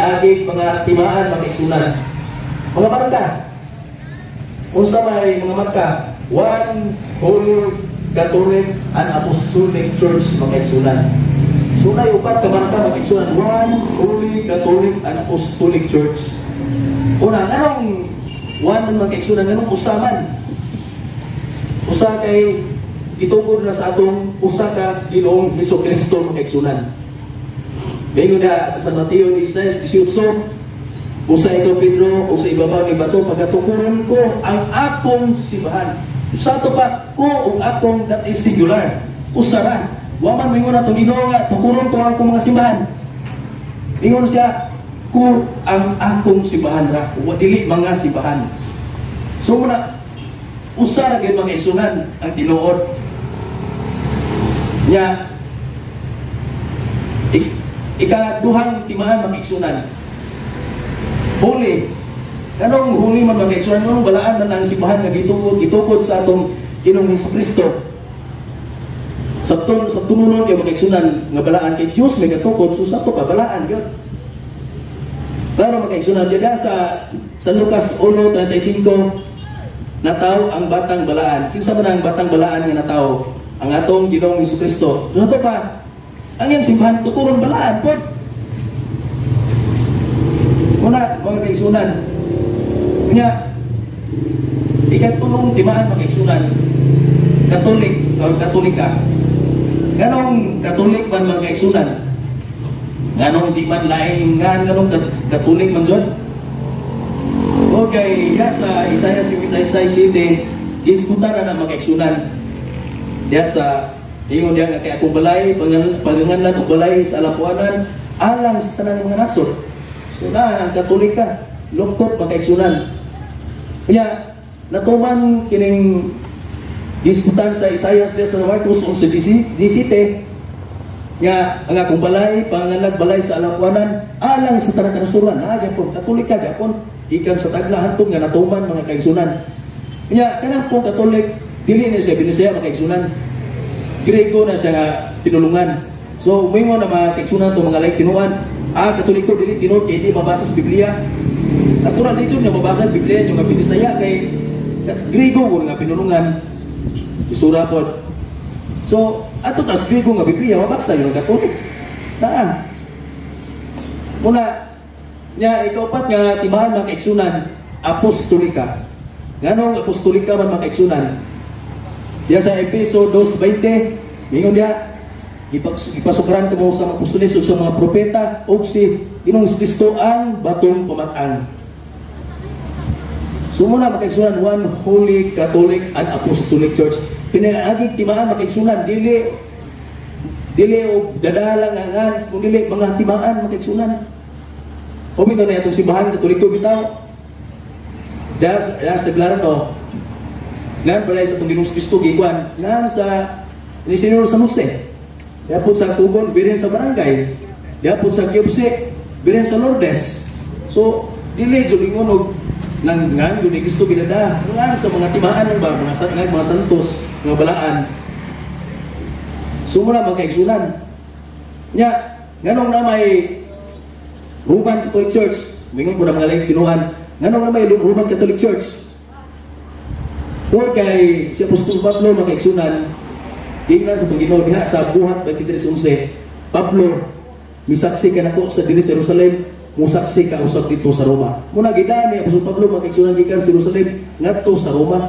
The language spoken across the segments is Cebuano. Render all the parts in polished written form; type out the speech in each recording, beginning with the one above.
pinaagig mga timaan, mga igsunan. Mga marka. Unsa may mga marka? One Holy Catholic and Apostolic Church, mga igsunan. So naay upat ka marka, mga igsunan. One Holy Catholic and Apostolic Church. Una, anong one man, mga igsunan? Anong usa man? Usa kay itukod na sa atong usa ka Ginoong Hesus Kristo, mga igsunan. Mingon na sa San Mateo 16:18, "Usa ikaw, Pedro, o sa ibabaw ni bato pagatukuron ko ang akong simbahan." Usa to pa, "ko" ug "akong", that is singular. Usa ra. Wa man mingon atong Ginoo nga tukuron ko ang akong mga simbahan. Ingon siya, "Ko ang akong simbahan" ra, wa dili mga simbahan. So muna, usa ra gyud, mga igsunan, ang tinuod. Nya ikaduhang timaan, mga igsunan. Holy. Kanong holy man, mga igsunan, nganong balaan man ang simbahan nga gitukod sa atong Ginoong Hesus Kristo? Sa tununon kay, mga igsunan, nga balaan kay Dios may gatukod, so sa to pa balaan gyud. Klaro, mga igsunan, diya sa San Lucas 1:35, nataw ang batang balaan. Kinsa man ang batang balaan nga nataw? Ang atong Ginoong Hesus Kristo. So to pa, ang iyang simbahan tukuron balaan pod. Una, mga kaigsunan, nya ikatulong timaan, mga kaigsunan, Katolik o Katolika. Nganong Katolik man, mga kaigsunan? Nganong di man laing nga, nganong Katolik man jud? Okay, ya sa Isaiah 56:7, gisgutan na na, mga kaigsunan. Diya sa ingon diya nga kay akong balay panganlan og balay sa alampuanan alang sa tanang mga nasod. So na ang Katolika, luktot, mga kaigsunan. Kaya natuman kining gisgutan sa Isaiah diya sa Marcos 11:17 nga ang akong balay panganlan balay sa alampuanan alang sa tanang kanasuran. Na gyapon Katolika gyapon gikan sa tagla hantod nga natuman, mga kaigsunan. Kaya kanang pong Katolik, dili na siya Binisaya, mga kaigsunan. Grego na siya nga pinulungan. So umingon na mga kaigsunan to mga laing tinuan. Ah, Katoliko dili tinuod kay di mabasa sa Biblia. Natural dito nga mabasa sa Biblia yung nga Binisaya kay Grego ko nga pinulungan. Isura pod. So ato tas Grego nga Biblia mabasa yung Katolik. Naa. Muna nya ikaupat nga timaan, mga kaigsunan, apostolika. Nganong apostolika man, mga kaigsunan? Diya sa Epeso 2:20, mingon diya, ipasukran kamo sa mga apostoles ug sa mga propeta ug si Ginoong Kristo ang batong pamat-an. So muna, mga kaigsunan, One Holy Catholic and Apostolic Church. Pinaagig timaan, mga kaigsunan, dili dili og dadalang ngan, kung dili mga timaan, mga kaigsunan. O bitaw na itong simbahan Katoliko bitaw. Diya sa Tagbilaran to. Ngan balay sa itong Ginoong Kristo gikuan ngan sa ni Senyor San Jose. Diya po sa Tugon, birin sa barangay. Diya po sa Kiupsi, birin sa Lourdes. So, dili jud ingon og nang ngan yun ni Kristo ginada nga sa mga timaan ba mga sa mga santos nga balaan. So muna, mga kaigsunan, nya nganong na may Roman Catholic Church? Mingon po na mga laing tinuan, nganong na may Roman Catholic Church? Tungod kay si Apostol Pablo, mga kaigsunan, giingnan sa Panginoon diha sa Buhat 23:11, "Pablo, misaksi ka nako sa diri sa Jerusalem, musaksi ka usab dito sa Roma." Muna gidaan ni Apostol Pablo, mga kaigsunan, gikan sa Jerusalem ngadto sa Roma.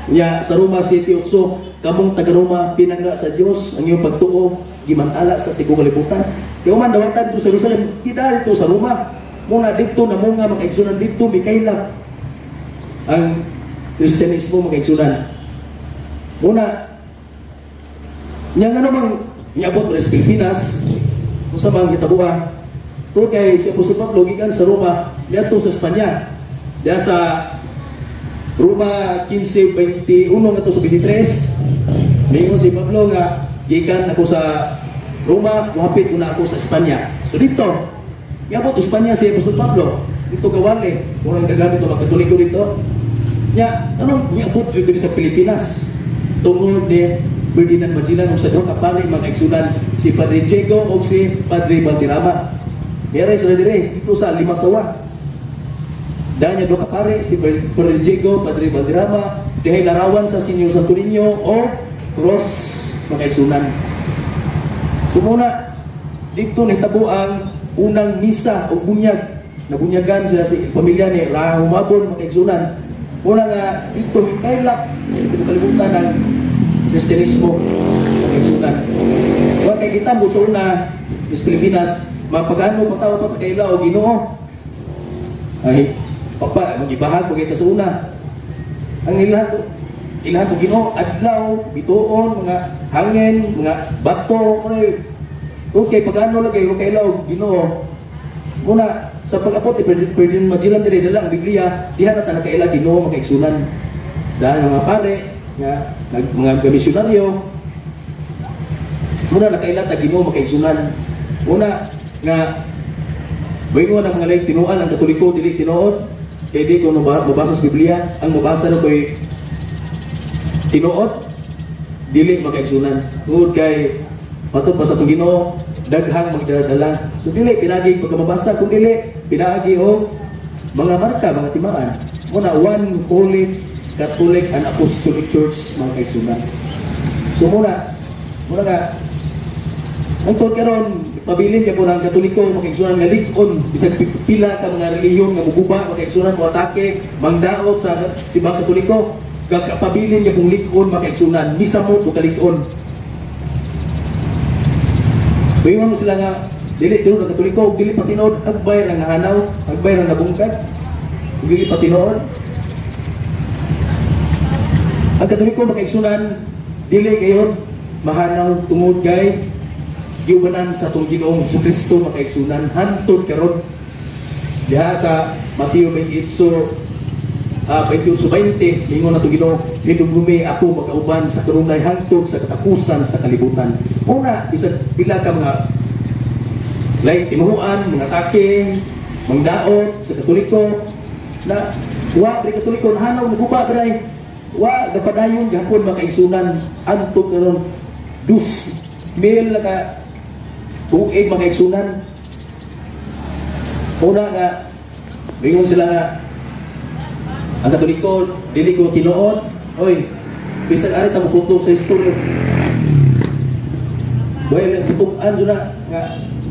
Nya sa Roma 7:8, "Kamong taga Roma, pinangga sa Dios ang iyong pagtuo, gimantala sa tibuok kalibutan." Kaya man dawatan dito sa Jerusalem, gidaan dito sa Roma. Muna dito na mga kaigsunan, dito mikaylap ang Kristyanismo, mga kaigsunan. Muna nya nga namang niabot mo sa Pilipinas, kung sa mga gitabuan, to kay si Apostol Pablo gikan sa Roma niadto sa Espanya. Diya sa Roma 15:21 ngadto sa 23, mingon si Pablo nga gikan ako sa Roma, muhapit ko na ako sa Espanya. So dito, niabot Espanya si Apostol Pablo. Dito gawali, kung ang gagamit mga Katoliko dito. Nya, anong niabot jud diri sa Pilipinas? Tungod ni Ferdinand Magellan ug sa duha ka pari, mga kaigsunan, si Padre Diego o si Padre Valderrama. Meron sila dire dito sa Limasawa. Dahil niya do kapare si Padre Diego, Padre Valderrama, dihay larawan sa Senyor Santo Niño o cross, mga kaigsunan. So muna, dito nahitabo ang unang misa o bunyag. Nabunyagan sila si pamilya ni Ra Humabon, mga kaigsunan. Muna nga dito kailap sa kalibutan ng Kristyanismo, mga kaigsunan. Wa kay kita mo sa una sa Pilipinas, mapagano pa tao pa kaila o Ginoo. Ay, papa, magibahag pa kita sa una. Ang ilahan ko Ginoo, adlaw, bituon, mga hangin, mga bato, pre. Okay, pagano lagi wa kaila og Ginoo. Muna sa pag-abot ni Ferdinand Magellan diri, dala ang Biblia, diha na ta nakaila Ginoo, mga kaigsunan. Dahil mga pare nga mga misyonaryo, muna nakaila ta Ginoo, mga kaigsunan. Una nga bayngon ang mga laing tinuan, ang Katoliko dili tinuod kay di ko mabasa sa Biblia, ang mabasa na ko'y tinuod, dili, mga kaigsunan, tungod kay matod pa sa atong Ginoo, daghang magdala. So dili pinagi pagka mabasa, kung dili pinaagi og mga marka, mga timaan. Muna, one holy Catholic and Apostolic Church, mga kaigsunan. So muna muna nga ang tuod karon pabilin kay po ng Katoliko, mga kaigsunan, nga lig-on bisag pila ka mga relihiyon nga muguba, mga kaigsunan, mo atake, mangdaot sa simbahang Katoliko, pabilin kay pong lig-on, mga kaigsunan, misamot o kalig-on. Bayon mo sila nga dili tinuod ang Katoliko, ug dili pa tinuod, agbay ra nga hanaw, agbay ra nabungkad, ug dili pa tinuod. Ang Katoliko, mga kaigsunan, dili gayon mahanaw tungod kay giubanan sa atong Ginoong Kristo, mga kaigsunan, hantod karon. Diha sa Mateo 28 28:20, ningon ato Ginoo, "Hinumdumi, ako magauban sa kanunay hangtod sa katapusan sa kalibutan." Una, bisag pila ka mga laing tinuhuan, mga atake, mangdaot sa Katoliko, na wa diri Katoliko nahanaw, naguba diri. Wa gapadayon gihapon, mga kaigsunan, antog karon 2000 na ka tuig, mga kaigsunan. Una nga bingon sila nga ang Katoliko dili ko tinuod. Oy, bisag ari ta mokutob sa istorya. Well, tutukan na nga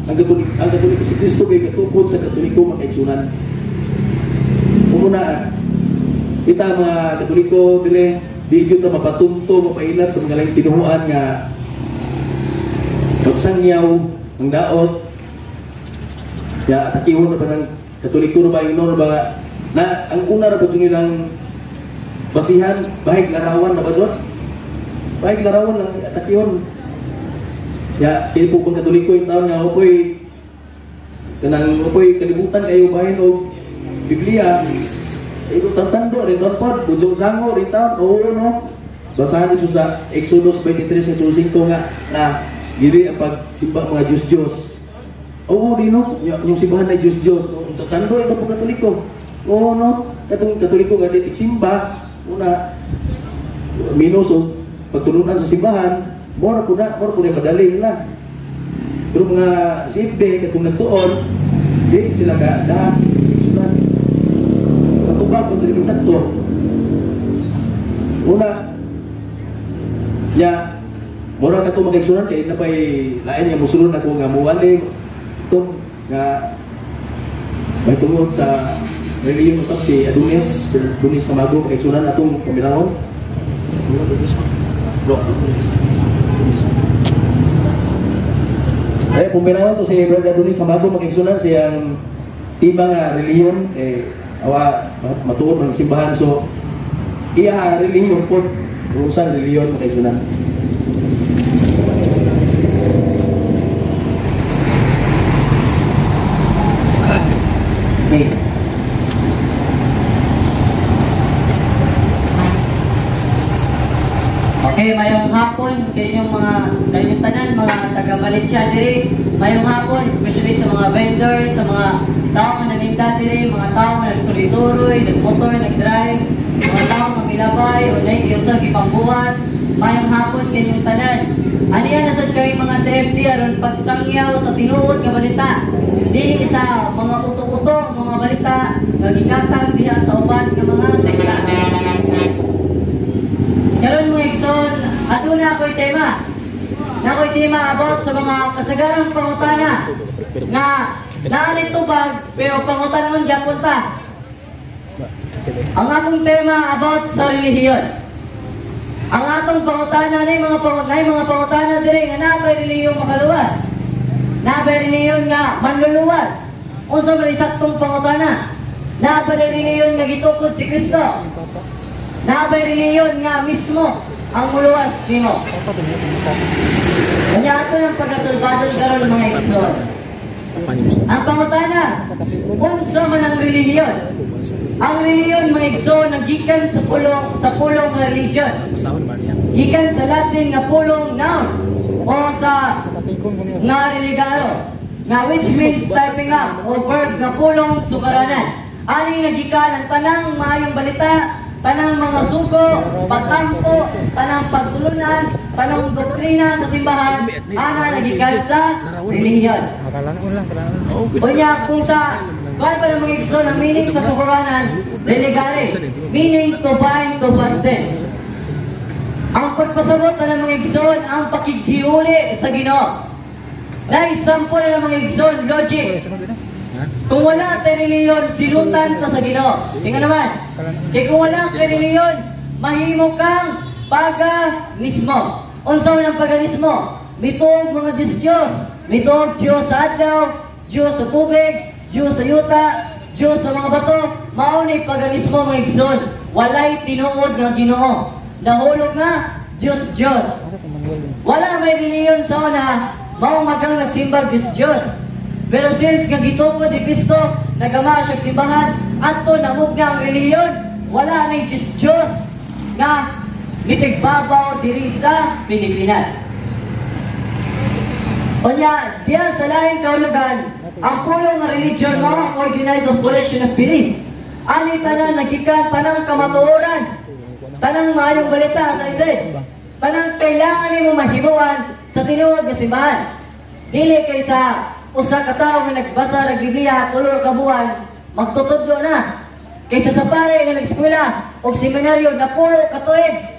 ang Katoliko, si Kristo kay katukod sa Katoliko, mga kaigsunan. Umuna, kita mga Katoliko dire, di gyud ta mapatunto, mapailat sa mga laing tinuhuan nga magsangyaw, ang daot. Ya, atakihon na ba ng Katoliko na ba, ingnon na ba, na ang una ra ba nilang basihan, bahig larawan na ba doon? Bahig larawan lang atakihon. Ya, kini po bang Katoliko yung taon nga upoy kanang upoy kalibutan kayo bahin og Biblia. Ito tatando rin taon pod, bujong sango rin taon, oo no. Basahan dito sa Exodus 23:5 nga na dili ang pagsimba mga Diyos-Diyos. Oo, di no, yung simbahan na Diyos-Diyos. No? Tatando ito po Katoliko. Oo no, katong Katoliko nga di simba, una, minus o pagtulunan sa simbahan, mora po na, mora po na padali nila. Pero mga CFD, katong nagtuon, di sila ka, da, sunan. Katubag kung sila sakto. Una, ya, mura ka ito magigsunan, kaya na pa'y lain nga musulod ako nga muwali, itong nga may tungod sa reliyon usab si Adonis, Adonis Samago, magigsunan atong paminahon. Bro, Adonis. Ay, puminahon to si Brother Adonis Samago, magigsunan siyang tima nga reliyon, eh, awa matuod ng simbahan, so iya reliyon po, urusan reliyon, magigsunan. Okay. Okay, mayong hapon kayong mga kayong tanan mga taga Malaysia diri. Mayong hapon especially sa mga vendors, sa mga tao nga naninda diri, mga tao nga nagsuroy-suroy, nagmotor, nagdrive, mga tao nga milabay o naay Unsa gipambuhat? Mayong hapon kanyong tanan. Aniya na sad kami mga CFD aron pagsangyaw sa tinuod nga balita. Dili sa mga uto-uto, mga balita nga gigatag diha sa uban nga mga sekta. Karon, mga igsoon, aduna ako'y tema. Na ako'y tema about sa mga kasagarang pangutana nga naa ni tubag pero pangutanon gyapon ta. Ang akong tema about sa relihiyon. Ang atong pangutana ni mga pangutana diri nga naa bay relihiyon makaluwas? Naa bay relihiyon nga manluluwas? Unsa man saktong pangutana? Naa bay relihiyon nga gitukod si Kristo? Naa bay relihiyon nga mismo ang muluwas nimo? Kanya ato ng pagkasulbadon karon, mga igsoon. Ang pangutana, unsa man ang relihiyon? Ang relihiyon, mga igsoon, nagikan sa pulong nga religion. Gikan sa Latin nga pulong noun o sa nga religaro nga which means typing up o verb nga pulong sukaranan. Ani nagikan ang tanang maayong balita, tanang mga sugo, pagtampo, tanang pagtulunan, tanang doktrina sa simbahan, ana nagikan sa relihiyon. Unya kung sa kuan pa ng mga igsoon, ang meaning sa sukuranan, religare, meaning to bind, to fasten. Ang pagpasabot na ng mga igsoon, ang pakighiuli sa Ginoo. Naisample na ng mga igsoon, logic. Kung wala kay reliyon, silutan ta sa Ginoo. Tingnan naman. Kay kung wala kay reliyon, mahimo kang paganismo. Unsa man ang paganismo? Mituog mga Diyos Diyos. Mituog Diyos sa adlaw, Diyos sa tubig, Diyos sa yuta, Diyos sa mga bato. Mao ni paganismo, mga igsoon. Walay tinuod nga Ginoo. Nahulog nga Diyos Diyos. Wala may reliyon sa una, mao magang nagsimbag Diyos Diyos. Pero since nga gitukod ni Kristo, nagama siya simbahan, adto namugna ang reliyon, wala ni Diyos Diyos nga mitigbabaw diri sa Pilipinas. Unya, diya sa lahing kahulugan, ang pulong nga religion mao ang organized of collection of belief. Ani tanan nagikan tanang kamatuoran, tanang maayong balita sa isip, tanang kailangan nimo mahimuan sa tinuod nga simbahan. Dili kay sa usa ka tawo nga nagbasa ng Biblia 3 ka buwan, magtutudlo na. Kaysa sa pare nga nag-eskwela og seminaryo napulo ka tuig.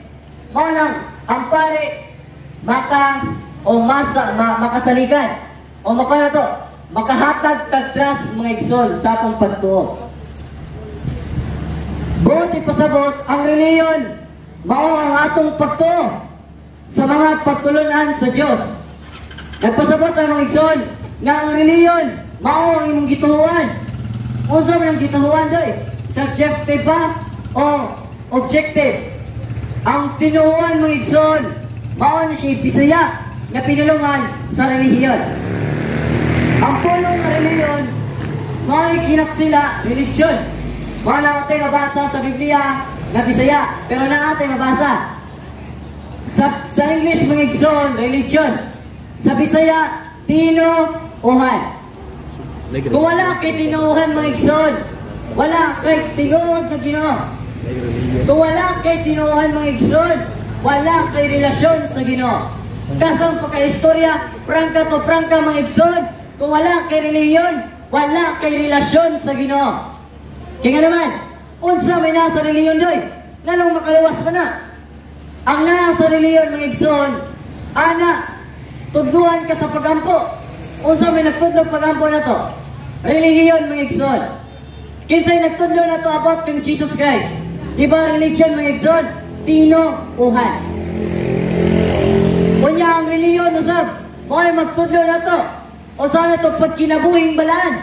Mao nang ang pare maka o masa makasaligan o maka na to makahatag kag trust, mga igsoon, sa atong pagtuo. Buot ipasabot, ang reliyon mao ang atong pagtuo sa mga pagtulunan sa Dios. Nagpasabot ang mga igsoon nga ang reliyon mao ang imong gituhuan. Unsa man ang gituhuan doy? Subjective ba o objective? Ang tinuhuan, mga igsoon, mao na siya Bisaya nga pinulungan sa relihiyon. Ang pulong ng relihiyon mao kinaksila religion. Mao na natin mabasa sa Biblia nga Bisaya, pero na natin mabasa. Sa English, mga igsoon, religion. Sa Bisaya, tinuuhan. Kung wala kay tinuuhan, mga igsoon, wala kay tinuod nga Ginoo. Kung wala kay tinuuhan, mga igsoon, wala kay relasyon sa Ginoo. Kasang pagka-istorya, prangka to prangka, mga igsoon, kung wala kay relihiyon, wala kay relasyon sa Ginoo. Kaya nga naman, unsa may nasa relihiyon doy? Nganong makaluwas pa na? Ang nasa relihiyon, mga igsoon, ana, tudluan ka sa pagampo. Unsa may nagtudlog pagampo na to? Relihiyon, mga igsoon. Kinsay nagtudlo na to about kang Jesus Christ? Di ba religion, mga igsoon? Tinuuhan. Unya ang relihiyon usab, mo'y magtudlo na to. Unsa na to pagkinabuhing balaan?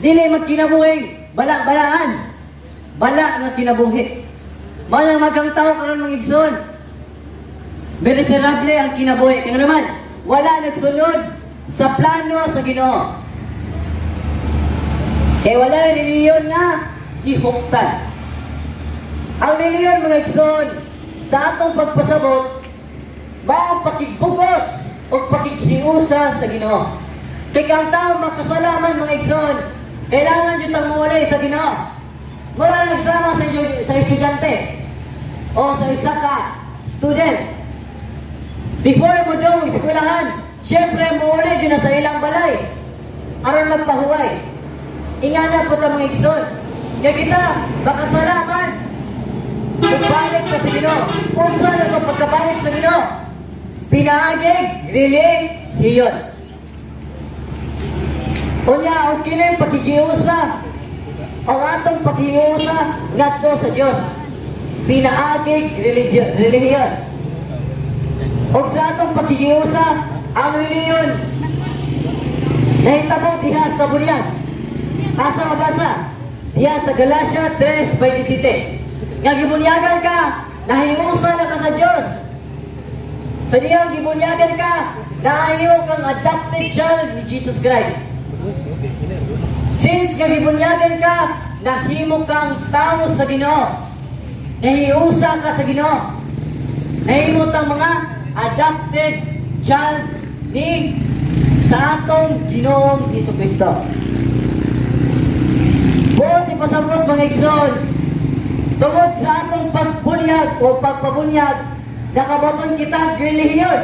Dili magkinabuhing bala-balaan. Bala nga kinabuhi. Mao nang magang tao karon, mga igsoon, miserable ang kinabuhi. Kaya naman, wala nagsunod sa plano sa Ginoo. Kaya wala relihiyon na gihuktan. Ang relihiyon, mga igsoon, sa atong pagpasabot, mao ang pakigbugos o pakighiusa sa Ginoo. Kaya ang tao makasalaman, mga igsoon, kailangan jud tang muulay sa Ginoo. Mura nagsama sa estudyante. o sa isa ka student. Before mo dong eskwelahan, syempre muuli gyud na sa ilang balay aron magpahuway. Ingana po ta, mga igsoon. Kaya kita, makasalaman. Kung balik ka sa Ginoo, unsa na kung pagkabalik sa Ginoo? Pinaagig relihiyon. Unya, og kini pakigiusa, ang atong pakigiusa ngadto sa Dios. Pinaagig religion, relihiyon. Og sa atong pakigiusa, ang relihiyon nahitabo diha sa bunyag. Asa mabasa? Diha sa Galatia 3:27. Nga gibunyagan ka, nahiusa na ka sa Dios. Sa diyang gibunyagan ka, nahimo kang adopted child ni Jesus Christ. Since nga gibunyagan ka, nahimo kang tao sa Ginoo. Nahiusa ka sa Ginoo. Nahimo tang mga adopted child ni sa atong Ginoong Hesus Kristo. Buot ipasabot, mga igsoon, tungod sa atong pagbunyag o pagpabunyag, nakabaton kita ang relihiyon.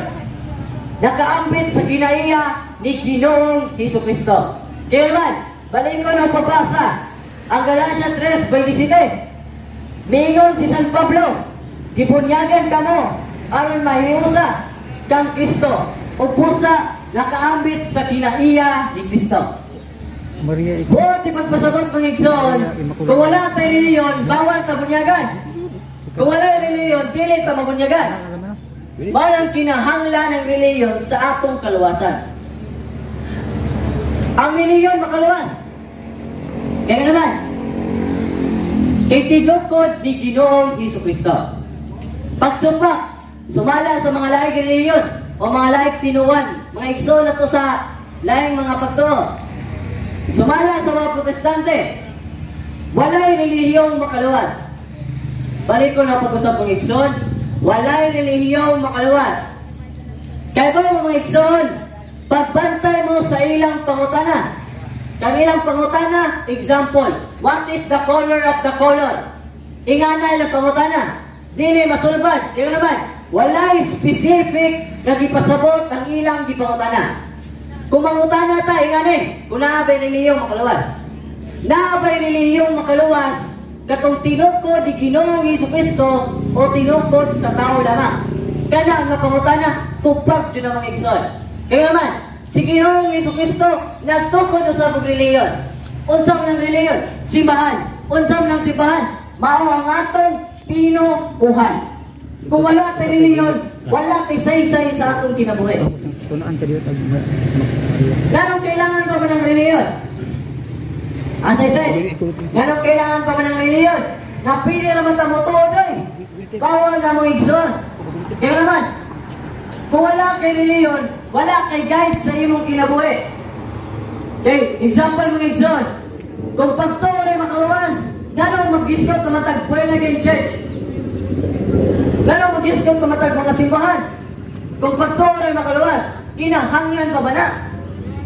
Nakaambit sa kinaiya ni Ginoong Hesus Kristo. Kaya naman, balikon ang pagbasa. Ang Galatia 3:27. Mingon si San Pablo, "Gibunyagan kamo aron mahiusa kang Kristo ug busa nakaambit sa kinaiya ni Kristo." Maria. Buot ipagpasabot, mga igsoon, kung wala tay reliyon, bawal ta bunyagan. Kung wala reliyon, dili ta mabunyagan. Mao ang kinahanglan ng reliyon sa atong kaluwasan. Ang reliyon makaluwas. Kaya naman, kay tinukod ni Ginoong Hesus Kristo. Pagsumba, sumala sa mga laing reliyon o mga laing tinuan, mga igsoon na to sa laing mga pagtuo. Sumala sa mga Protestante, walay relihiyong makaluwas. Balik ko na pag-usap, mga igsoon, walay relihiyong makaluwas. Kaya ba, mga igsoon, pagbantay mo sa ilang pangutana. Kang ilang pangutana, example, "What is the color of the color?" Ingana ilang pangutana. Dili masulbad. Kaya naman, walay specific na gipasabot ang ilang gipangutana. Kung mangutana ta, ingani, kung naa ba'y relihiyong makaluwas. Naa ba'y relihiyong makaluwas, katong tinukod ni Ginoong Hesus Kristo o tinukod sa tao lamang? Kana nga pangutana, tupag jud ang mga igsoon. Kaya naman, si Ginoong Hesus Kristo nagtukod sa og reliyon. Unsa man ang reliyon? Simbahan. Unsa man ang simbahan? Mao ang atong tinuuhan. Kung wala tay reliyon, wala tay saysay sa atong kinabuhi. Tunaan ka dito. Nganong kailangan pa ba ng reliyon? Ah, saysay. Nganong kailangan pa ba ng reliyon? Napili naman ta mo tuod oy. Bawal na mo, igsoon. Kaya naman, kung wala kay reliyon, wala kay guide sa imong kinabuhi. Okay, example, mga igsoon. Kung pagtuo rin makaluwas, nganong mag-gisgot na matag born again church? Nganong mag-gisgot na matag mga simbahan? Kung pagtuo rin makaluwas, kinahanglan pa ba na?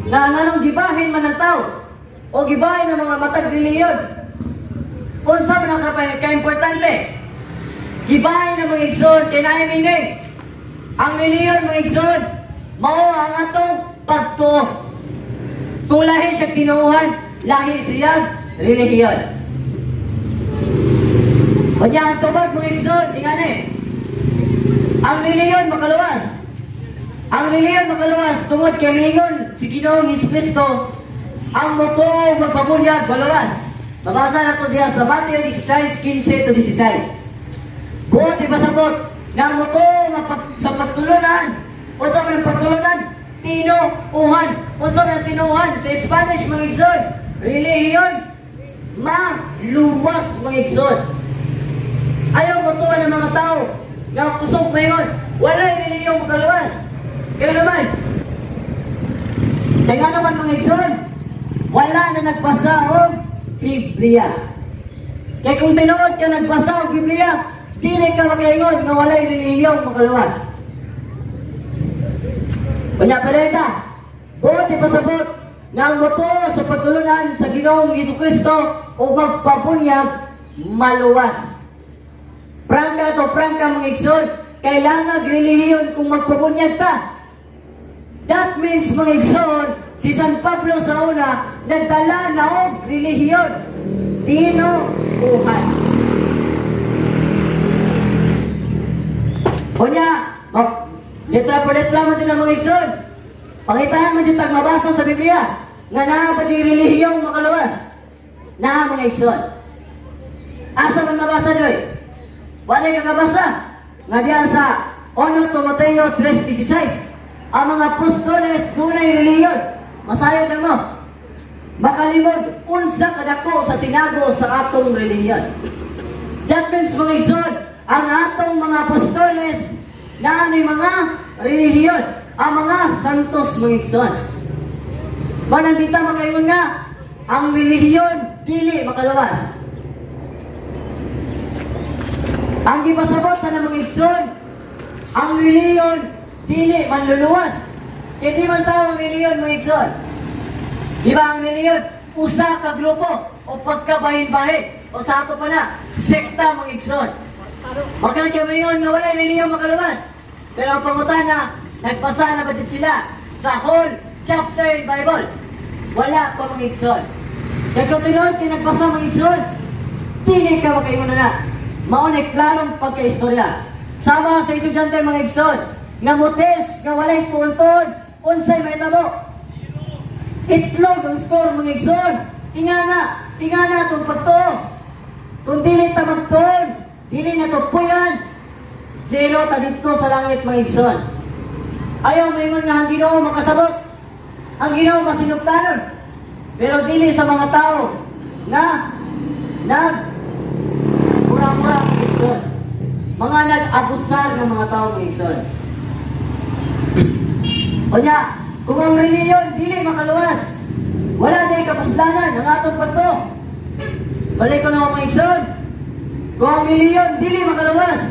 Na nganong gibahin man ng tao? O gibahin ng mga matag reliyon? Unsa man ang ka-importante? Gibahin ng mga igsoon, kay naay meaning. Ang reliyon, mga igsoon, mao ang atong pagtuo. Kung lahi siya tinuuhan, lahi siya relihiyon. Kanya ang tubag, mga igsoon, ingani. Ang reliyon makaluwas. Ang reliyon makaluwas tungod kay mingon si Ginoong Hesus Kristo, ang motuo magpabunyag maluwas. Mabasa na to diha sa Mateo 16:15 to 16. Buot ipasabot nga ang motuo nga sa pagtulunan. Unsa man ang pagtulunan? Tinuuhan. Unsa man ang tinuuhan? Sa Spanish, mga igsoon, relihiyon. Maluwas, mga igsoon. Ayaw motuo ng mga tao nga kusog maingon, walay relihiyong makaluwas. Kaya naman, kaya nga naman, mga igsoon, wala na nagbasa og Biblia. Kaya kung tinuod ka nagbasa og Biblia, dili ka makaingon nga walay relihiyong makaluwas. Unya paleta, buot ipasabot nga ang motuo sa pagtulunan sa Ginoong Hesus Kristo o magpabunyag maluwas. Prangka to. o prangka, mga igsoon, kailangan relihiyon kung magpabunyag ta. That means, mga igsoon, si San Pablo sa una, nagdala na og relihiyon. Tinuuhan. Unya, letra por letra mo din ang mga igsoon. Pangitahan mo dyan tag mabasa sa Biblia nga naa ba yung relihiyong makaluwas? Naa, mga igsoon. Asa man mabasa doy? Wala kakabasa. Nga diya sa 1 Timoteo 3:16, ang mga apostoles dunay relihiyon. Masayod lang mo. Makalimod unsa kadako sa tinago sa atong relihiyon. That means, mga igsoon, ang atong mga apostoles na may mga relihiyon, ang mga santos, mga igsoon. Manandita makaingon nga, ang relihiyon dili makaluwas. Ang gipasabot sa mga igsoon, ang relihiyon dili manluluwas. Kaya di man tao ang relihiyon, mga igsoon. Di ba ang relihiyon, usa ka grupo o pagkabahin-bahin o sa ato pa na, sekta, mga igsoon. Makan kayo mayon nga walay relihiyon makaluwas. Pero ang pangutana, nagbasa na ba din sila sa whole chapter in Bible? Wala pa, mga igsoon. Kaya kung tinuod kayo nagbasa, mga igsoon, dili ka makaingon na. Maunay klarong pagkaistorya. Sama sa estudyante, mga igsoon, nga mutes, nga walay tuon-tuon, unsay mahitabo? Itlog ang score, mga igsoon. Ingana, ingana itong pagtuo. Kung dili ta magtuon, dili na to puyan, zero ta dito sa langit, mga igsoon. Ayaw maingon nga ang Ginoo makasabot. Ang Ginoo masinugtanon. Pero dili sa mga tao nga nag mura-mura, mga igsoon. Mga nag-abusar ng mga tao, mga igsoon. Onya, kung ang reliyon dili makaluwas, wala na kapuslanan ang atong pagtuo. Balik ko na ako, mga igsoon. Kung ang reliyon dili makaluwas,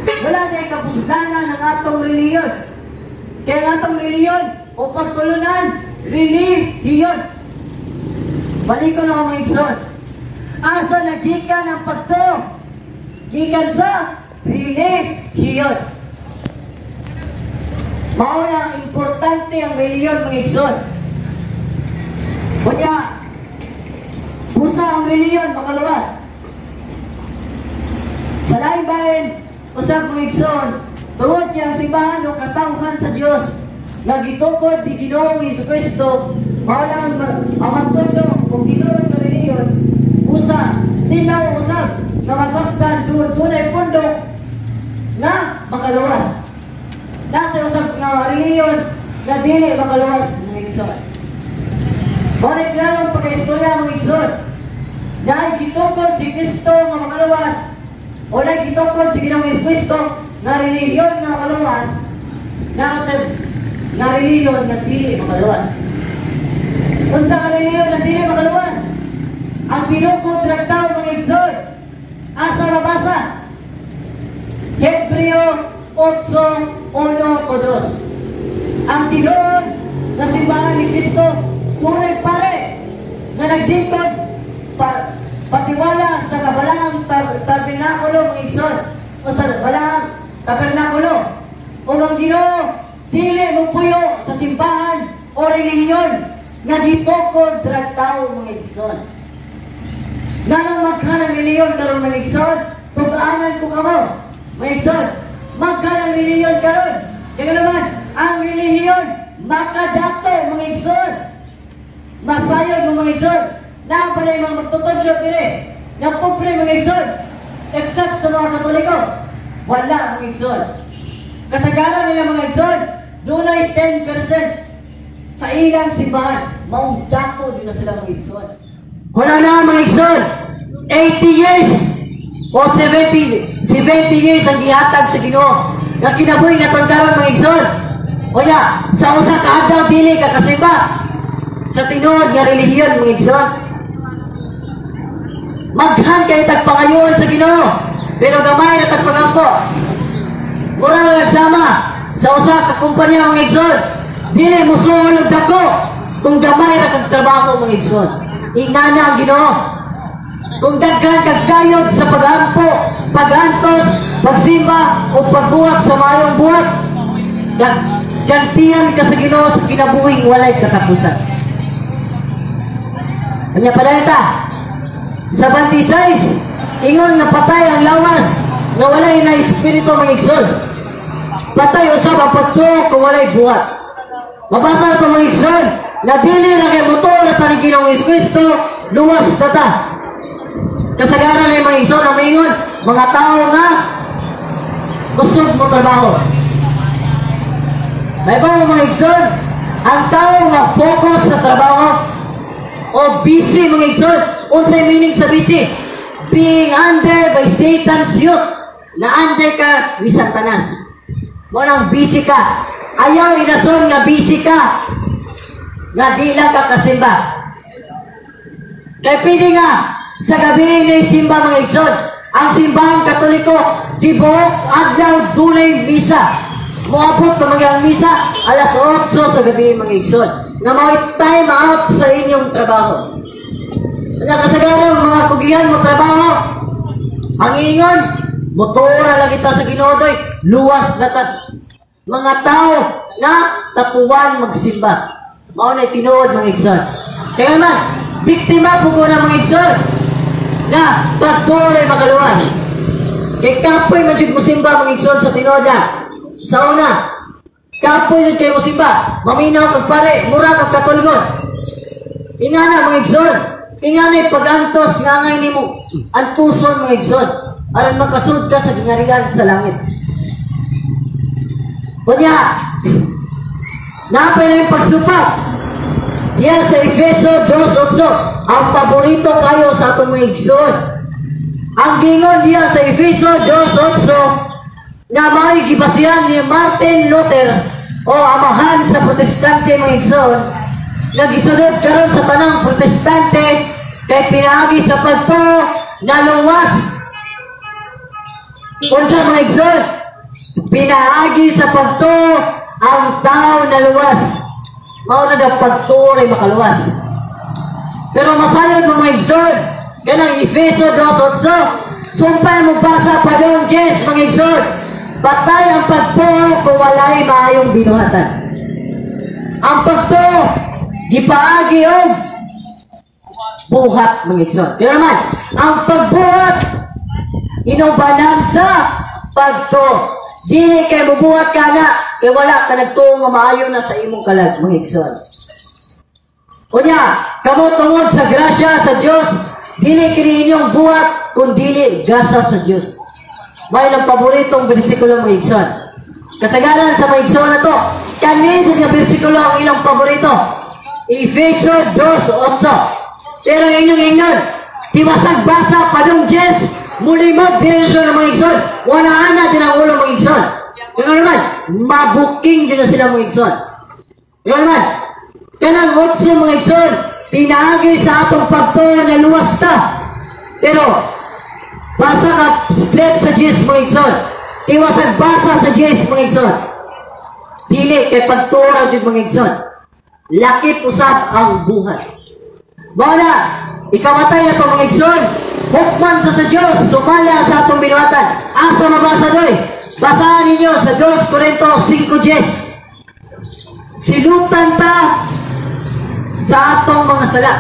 wala na kapuslanan ang atong reliyon. Kaya ang atong reliyon o pagtulunan, relihiyon. Balik ko na ako, mga igsoon. Asa nagikan ang pagtuo? Gikan sa relihiyon. Mao na importante ang relihiyon, mga igsoon. Kunya, busa ang relihiyon makaluwas. Sa laing bahin, usab, mga igsoon, tungod niya ang simbahan o katawhan sa Dios nga gitukod ni Ginoong Jesucristo, mao lang ang magtudlo kung tinuod nga relihiyon, usa tilaw usab nga masabtan dunay pundo nga makaluwas. Nasa usab nga relihiyon nga dili makaluwas, mga igsoon. Balik lang ang pagkaistorya, mga igsoon. Dahil gitukod si Kristo nga makaluwas o dahil gitukod si Ginoong Jesucristo nga relihiyon nga makaluwas, nasa nga relihiyon nga dili makaluwas. Unsa ka relihiyon nga dili makaluwas? Ang tinukod ng tao, mga igsoon. Asa mabasa? Hebreo 8:1-2. Ang tinuod na simbahan ni Kristo, tunay pare nga nagdingkod patiwala sa kabalaang tabernakulo, mga igsoon, o sa balaang tabernakulo. O ang Ginoo dili mo puyo sa simbahan o relihiyon nga gitukod drag tao, mga igsoon. Nganong magkanang relihiyon karon, mga igsoon? Tug-anan ko kamo, mga igsoon. Magkanang relihiyon karon. Kaya naman, ang relihiyon makadato, mga igsoon. Masayod mo, mga igsoon. Naa pa na yung mga magtutudlo dire nga pobre, mga igsoon. Except sa mga Katoliko. Wala, mga igsoon. Kasagaran nila, mga igsoon, dunay 10% sa ilang simbahan. Maong dato din na sila, mga igsoon. Wala na, mga igsoon. 80 years o 70 years ang gihatag sa Ginoo nga kinabuhi na karon, mga igsoon. Onya, sa usa ka adlaw dili ka kasimba sa tinuod nga relihiyon, mga igsoon. Maghan kay tagpangayoon sa Ginoo, pero gamay na tagpangampo. Mura na nagsama sa usa ka kumpanya, mga igsoon. Dili musuol og dako kung gamay ra kag trabaho, mga igsoon. Ingana ang Ginoo. Kung daghan kag kayod sa pagampo, pagantos, o pagbuhat sa maayong buhat, gantihan ka sa Ginoo sa kinabuhing walay katapusan. Kanya pala ta. Sa 26, ingon nga patay ang lawas nga walay na espiritu, mga igsoon. Patay usab ang pagtuo kung walay buhat. Mabasa na ito, mga igsoon, na dili na kay motuo na ta ning Ginoong Hesus Kristo, luwas na ta. Kasagaran ay, mga igsoon, ang maingon, mga tao nga kusog mo trabaho. May ba, mga igsoon, ang tao nga focus sa trabaho o busy, mga igsoon, unsay meaning sa busy? Being under by Satan's yoke. Na under ka ni Satanas. Mo nang busy ka. Ayaw inason nga busy ka nga di lang ka kasimba. Kay pwede nga sa gabi na simba, mga igsoon. Ang Simbahang Katoliko, tibuok adlaw dunay misa. Moabot pa mga ang misa alas 8 sa gabi, mga igsoon. Nga mao'y time out sa inyong trabaho. Nakasagaran mga kugihan mo trabaho. Ang ingon, motuo ra lang kita sa Ginoo doy, luwas na ta. Mga tao nga tapuwan magsimba. Mao na tinuod, mga igsoon. Kaya man, biktima po ko na, mga igsoon, na pagtuo ay makaluwas. Kay kapoy man jud mosimba, mga igsoon, sa tinuod na. Sa una, kapoy jud kay mosimba. Maminaw kag pare, mura kag katulgon. Ingana, mga igsoon, ingana pag-antos nga angay nimo antuson, mga igsoon, aron makasud ka sa gingarian sa langit. Kunya, napay na yung pagsupak. Diya sa Efeso 2.8, ang paborito kayo sa atong mga igsoon. Ang gingon diya sa Efeso 2.8 nga mao'y gibasihan ni Martin Luther o amahan sa Protestante, mga igsoon, nga gisunod karon sa tanang Protestante, kay pinaagi sa pagtuo naluwas. Unsa, mga igsoon? Pinaagi sa pagtuo ang tao naluwas. Mao na daw pagtuo ray makaluwas. Pero masayod mo, mga igsoon, kanang Efeso 2.8, sumpay mo basa pa doon, Jess, mga igsoon. Patay ang pagtuo kung walay maayong binuhatan. Ang pagtuo, gipaagi og buhat, mga igsoon. Kaya naman, ang pagbuhat, inubanan sa pagtuo. Dili kay mubuhat ka na, kay wala ka nagtuo nga maayo na sa imong kalag, mga igsoon. Unya, kamo tungod sa grasya sa Dios, dili kini inyong buhat, kun dili gasa sa Dios. May lang paboritong bersikulo, mga igsoon. Kasagaran sa mga igsoon na to, kani nga bersikulo ang ilang paborito. Efeso 2.8. Pero ang inyong ingnon, tiwasag basa padung Jess, mulimag direksyon ng mga igsoon. Wala na din ang ulo, mga igsoon. Kaya naman, mabuking din na sila, mga igsoon. Kaya naman, kanang otso, mga igsoon, pinaagi sa atong pagtuo na luwas ta. Pero, basa ka straight sa Jess, mga igsoon. Tiwasag basa sa Jess, mga igsoon. Dili kay pagtuo ra jud, mga igsoon. Lakip usab ang buhat. Mao na, ikamatay na to, mga igsoon. Hukman to sa Diyos, sumala sa atong binuhatan. Asa mabasa doy? Basahan ninyo sa 2 Corinto 5.10. Silutan ta sa atong mga sala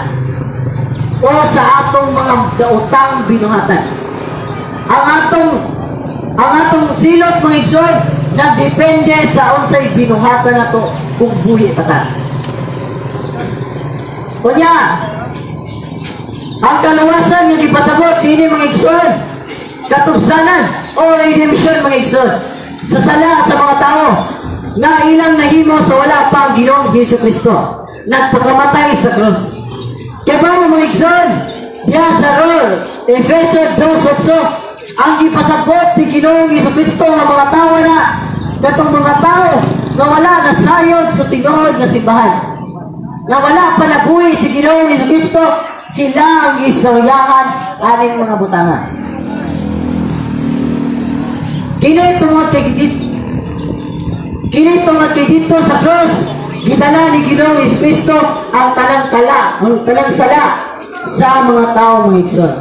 o sa atong mga daotang binuhatan. Ang atong silot, mga igsoon, nagdepende sa unsay binuhatan nato kung buhi pa ta. Kunya, ang kaluwasan nga gipasabot dini, mga igsoon, katubsanan o redemption, mga igsoon, sa sala sa mga tao nga ilang nahimo sa wala pa ang Ginoong Hesus Kristo nagpakamatay sa krus. Kaya ba, mga igsoon, diya sa rol, Efeso 2.8, ang ipasabot ni Ginoong Hesus Kristo nga mga tao na katong mga tao nga wala nasayod sa tinuod nga simbahan, nga wala pa nabuhi si Ginoong Hesus Kristo, sila ang istoryahan aning mga butanga. Kini tungod kay dito sa cross, gidala ni Ginoong Hesus Kristo ang tanang kala, ang tanang sala sa mga tao, mga igsoon.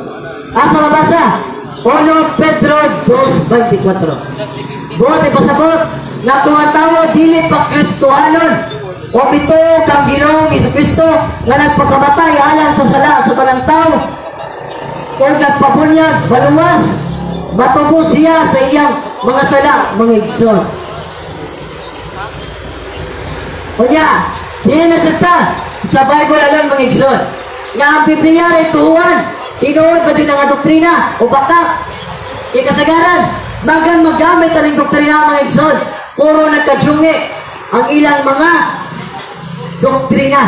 Asa mabasa? 1 Pedro 2.24. Buot ipasabot nga kung ang tawo dili pa Kristohanon o mituo kang Ginoong Kristo nga nagpakamatay alang sa sala sa tanang tawo o nagpabunyag, maluwas, matubos siya sa iyang mga sala, mga igsoon. Unya, dili na sa sa Bible alone, mga igsoon, nga ang Biblia ay tuhuan, tinuod ba dyan ang doktrina o baka ikasagaran, magang magamit ang doktrina, mga igsoon, puro nagkadyungi ang ilang mga doktrina.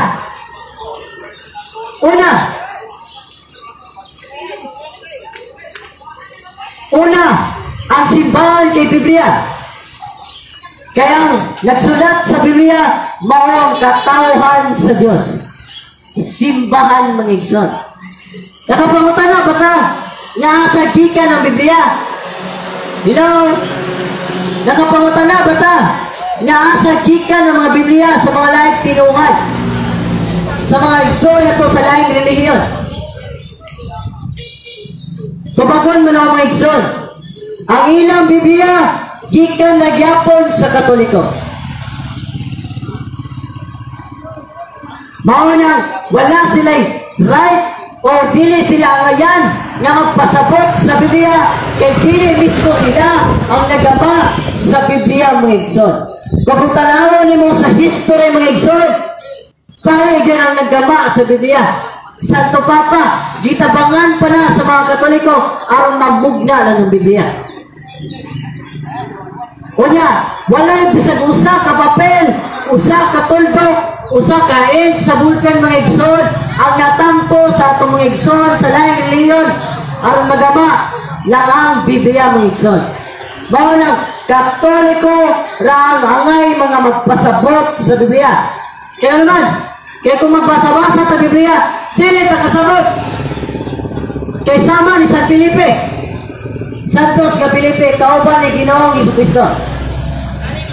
Una, Una, ang simbahan kay Biblia. Kaya ang nagsulat sa Biblia, mao ang katawhan sa Dios. Simbahan, mga igsoon. Nakapangutan na baka nga sa gikan ang Biblia? Hello? Nakapangutan na bata nga sa gikan ang mga Biblia sa mga laing tinuhan? Sa mga igsoon na to sa laing relihiyon. Tubagon mo na, mga igsoon. Ang ilang Biblia gikan nagyapon sa Katoliko. Mao nang wala sila'y right o dili sila angayan nga magpasabot sa Biblia kay dili mismo sila ang nagapa sa Biblia, mga igsoon. Kung tanawon nimo sa history, mga igsoon, tayo dyan ang naggama sa Biblia. Santo Papa, gitabangan pa na sa mga Katoliko aron mamugna lang ng Biblia. Unya, walay bisag usa ka papel, usa ka tuldok, usa ka ink sa bulkan, mga igsoon, ang natampo sa atong mga igsoon sa laing relihiyon aron magama lang ang Biblia, mga igsoon. Mao nang Katoliko ra ang angay mga magpasabot sa Biblia. Kaya naman, kaya kung magbasa-basa ta Biblia, dili ta kasabot. Kay sama ni San Felipe, Santos nga Felipe, kauban ni Ginoong Jesucristo.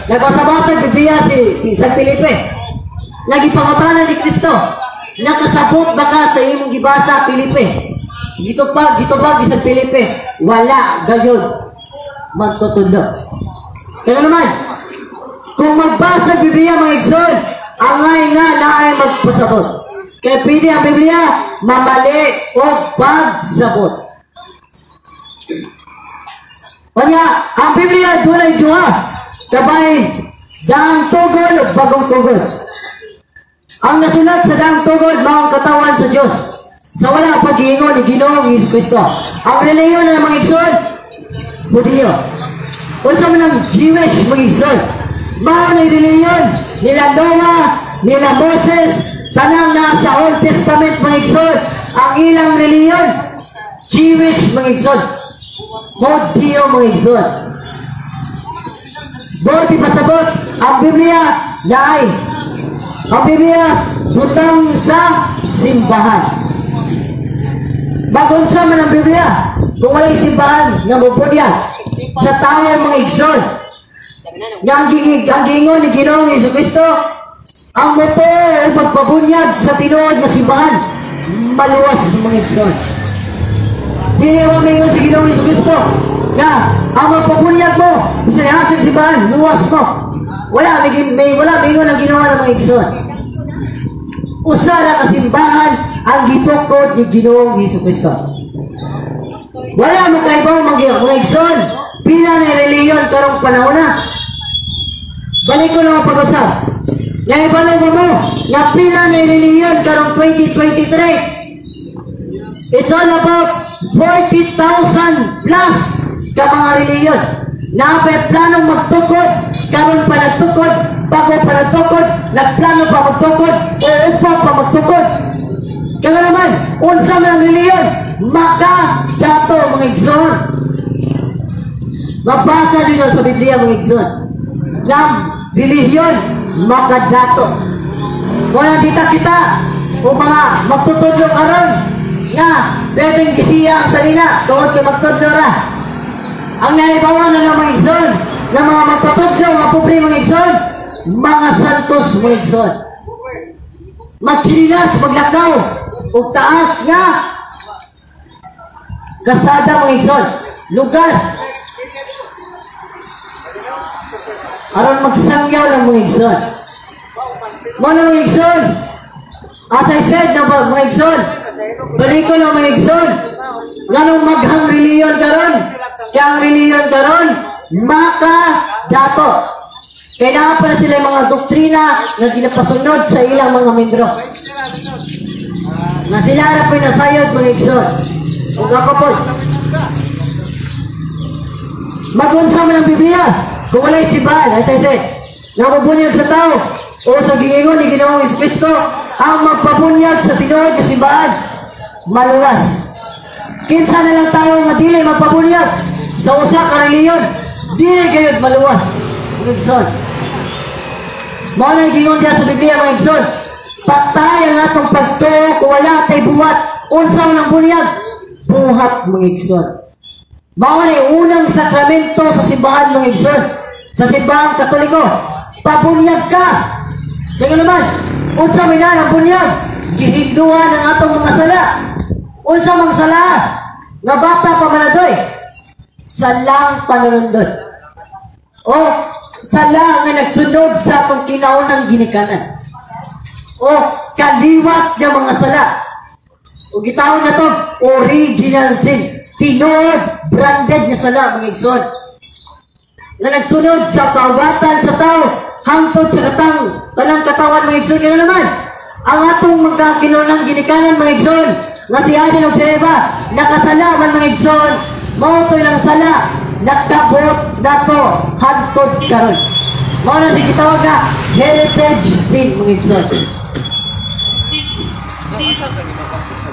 Nagbasa-basa Biblia si San Felipe. Nagipangutanan ni Kristo, nakasabot ba ka sa imong gibasa, Felipe? Gitupag, gitupag ni San Felipe, wala gayud magtutudlo. Kaya naman, kung magbasa Biblia, mga igsoon, angay nga naay magpasabot. Kaya pwede ang Biblia mamali o pagsabot. Kanya, ang Biblia dunay duha, kabay daang tugol o bagong tugol. Ang nasulat sa daang tugol mao ang katawan sa Dios. Sa wala pag-iingon ni Ginoong Jesucristo. Ang relihiyon ng mga igsoon, Hudiyo. Unsa man ang Jewish, mga igsoon? Mao na relihiyon nila Noah, nila Moses, tanang nasa Old Testament, mga igsoon. Ang ilang relihiyon, Jewish, mga igsoon. Hudiyo, mga igsoon. Buot ipasabot, ang Biblia naay. Ang Biblia butang sa simbahan. Magunsa man ang Biblia kung walay simbahan nga mubunyag sa tao, mga igsoon? Nga ang giingon ni Ginoong Jesucristo, ang moto o magpabunyag sa tinuod nga simbahan, maluwas, mga igsoon. Dili mo mingon si Ginoong Jesucristo na ang magpabunyag mo bisan sa simbahan, luwas mo. Wala may wala mingon ang ginawa ng mga igsoon. Usa ra ka simbahan ang gitukod ni Ginoong Jesucristo. Wala mo kaibaw, mga igsoon, pila na relihiyon karong panahon na. Balik ko na ang pag-usap. Naibalo ba mo nga pila na relihiyon karong 2023? It's all about 40,000 plus ka mga relihiyon. Naapay planong magtukod, karon pa nagtukod, bago pa nagtukod, nagplano pa magtukod, o upa pa magtukod. Kaya naman, unsa man ang relihiyon, makadato, mga igsoon. Mabasa din sa Biblia, mga igsoon, na relihiyon, makadato. Kung nandita kita, o mga magtutudlo karon nga pwedeng gisiya ang salina, tungod kay magtudlo ra. Ang naibawan na ng mga igsoon, na mga magtutudlo nga pobre, mga igsoon, mga santos, mga igsoon. Magchinilas, maglakaw, ug taas nga kasada, mga igsoon, lugar. Aron magsangyaw lang, mga igsoon. Mao na, mga igsoon. As I said na ba, mga igsoon, balik ko lang, mga igsoon. Nganong maghang reliyon karon? Kaya ang reliyon karon maka dato. Kaya naa pa na sila yung mga doktrina nga ginapasunod sa ilang mga membro. Nga sila ra po'y nasayod, mga igsoon. Ug ako po, magunsa man ang Biblia kung walay simbahan? As I said, nabubunyag sa tao o sa giingon ni Ginoong Kristo, ang magpabunyag sa tinuod nga simbahan, maluwas. Kinsa na lang tao nga dili magpabunyag sa usa ka reliyon, dili gayud maluwas, mga igsoon. Mao na giingon diya sa Biblia, mga igsoon. Patay ang atong pagtuo kung wala tay buhat. Unsa man ang bunyag? Buhat, mga igsoon. Mao na yung unang sakramento sa simbahan, mga igsoon. Sa Simbahang Katoliko, pabunyag ka. Kaya naman, unsa may na ang bunyag? Gihignuhan ang atong mga sala. Unsa mang sala? Nga bata pa man adoy. Salang panunundon. O sala nga nagsunod sa atong kinaunang ginikanan. O kaliwat nga mga sala. O gitawag na to, original sin. Tinuod, branded nga sala, mga igsoon. Nga nagsunod sa kaugatan sa tao, hangtod sa kanang katawan, mga igsoon. Kaya naman, ang atong mga kinaunang ginikanan, mga igsoon, nga si Adan ug si Eva, nakasala man, mga igsoon, mao to ilang sala, nakabot nato hangtod karon. Mao na siya gitawag na heritage sin, mga igsoon.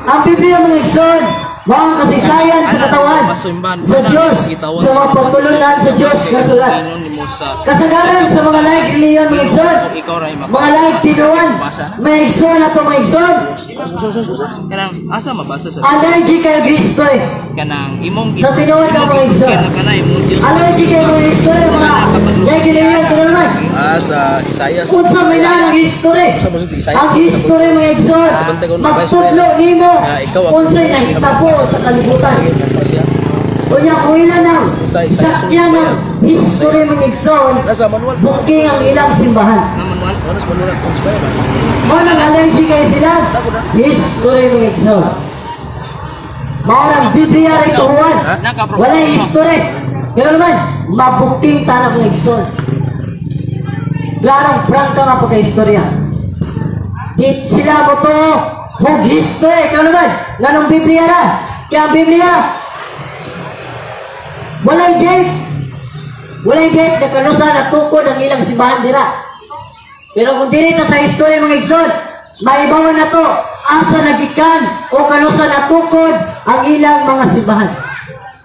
Ang Biblia, mga igsoon, mao ang kasaysayan sa katawan sa Diyos, sa mga pagtulunan sa Diyos nga sulat. Kasagaran sa mga laing reliyon, mga igsoon, mga laing tinuan, mga igsoon ato, mga igsoon, Kanang asa mabasa sa allergy kay Kristo eh. Kanang imong Sa tinuod ka, mga igsoon. Kana imong Dios. Allergy kay mga history, mga laing reliyon, kaya naman, Ah, sa Isaiah. unsa may na ang history? Ang history, mga igsoon, magtudlo nimo unsay nahitabo sa kalibutan. Unya kung ilan ang sakyan ng history, mga igsoon, Nasa manual. booking ang ilang simbahan. Na manual. Ano sa manual? Ano sa manual? Mao nang allergy kay sila. History, mga igsoon. Mao nang Biblia rin tuhuan. Walay history. Pero naman, mabuking tanang, mga igsoon. Klarong prangka nga pagka-istorya. Di sila mo to hug history. Kaya naman, nganong Biblia ra? Kaya ang Biblia, walay date. Walay date na kanusa natukod ang ilang simbahan dira. Pero kung dili ta sa history, mga igsoon, maibawan na to asa nagikan o kanusa natukod ang ilang mga simbahan.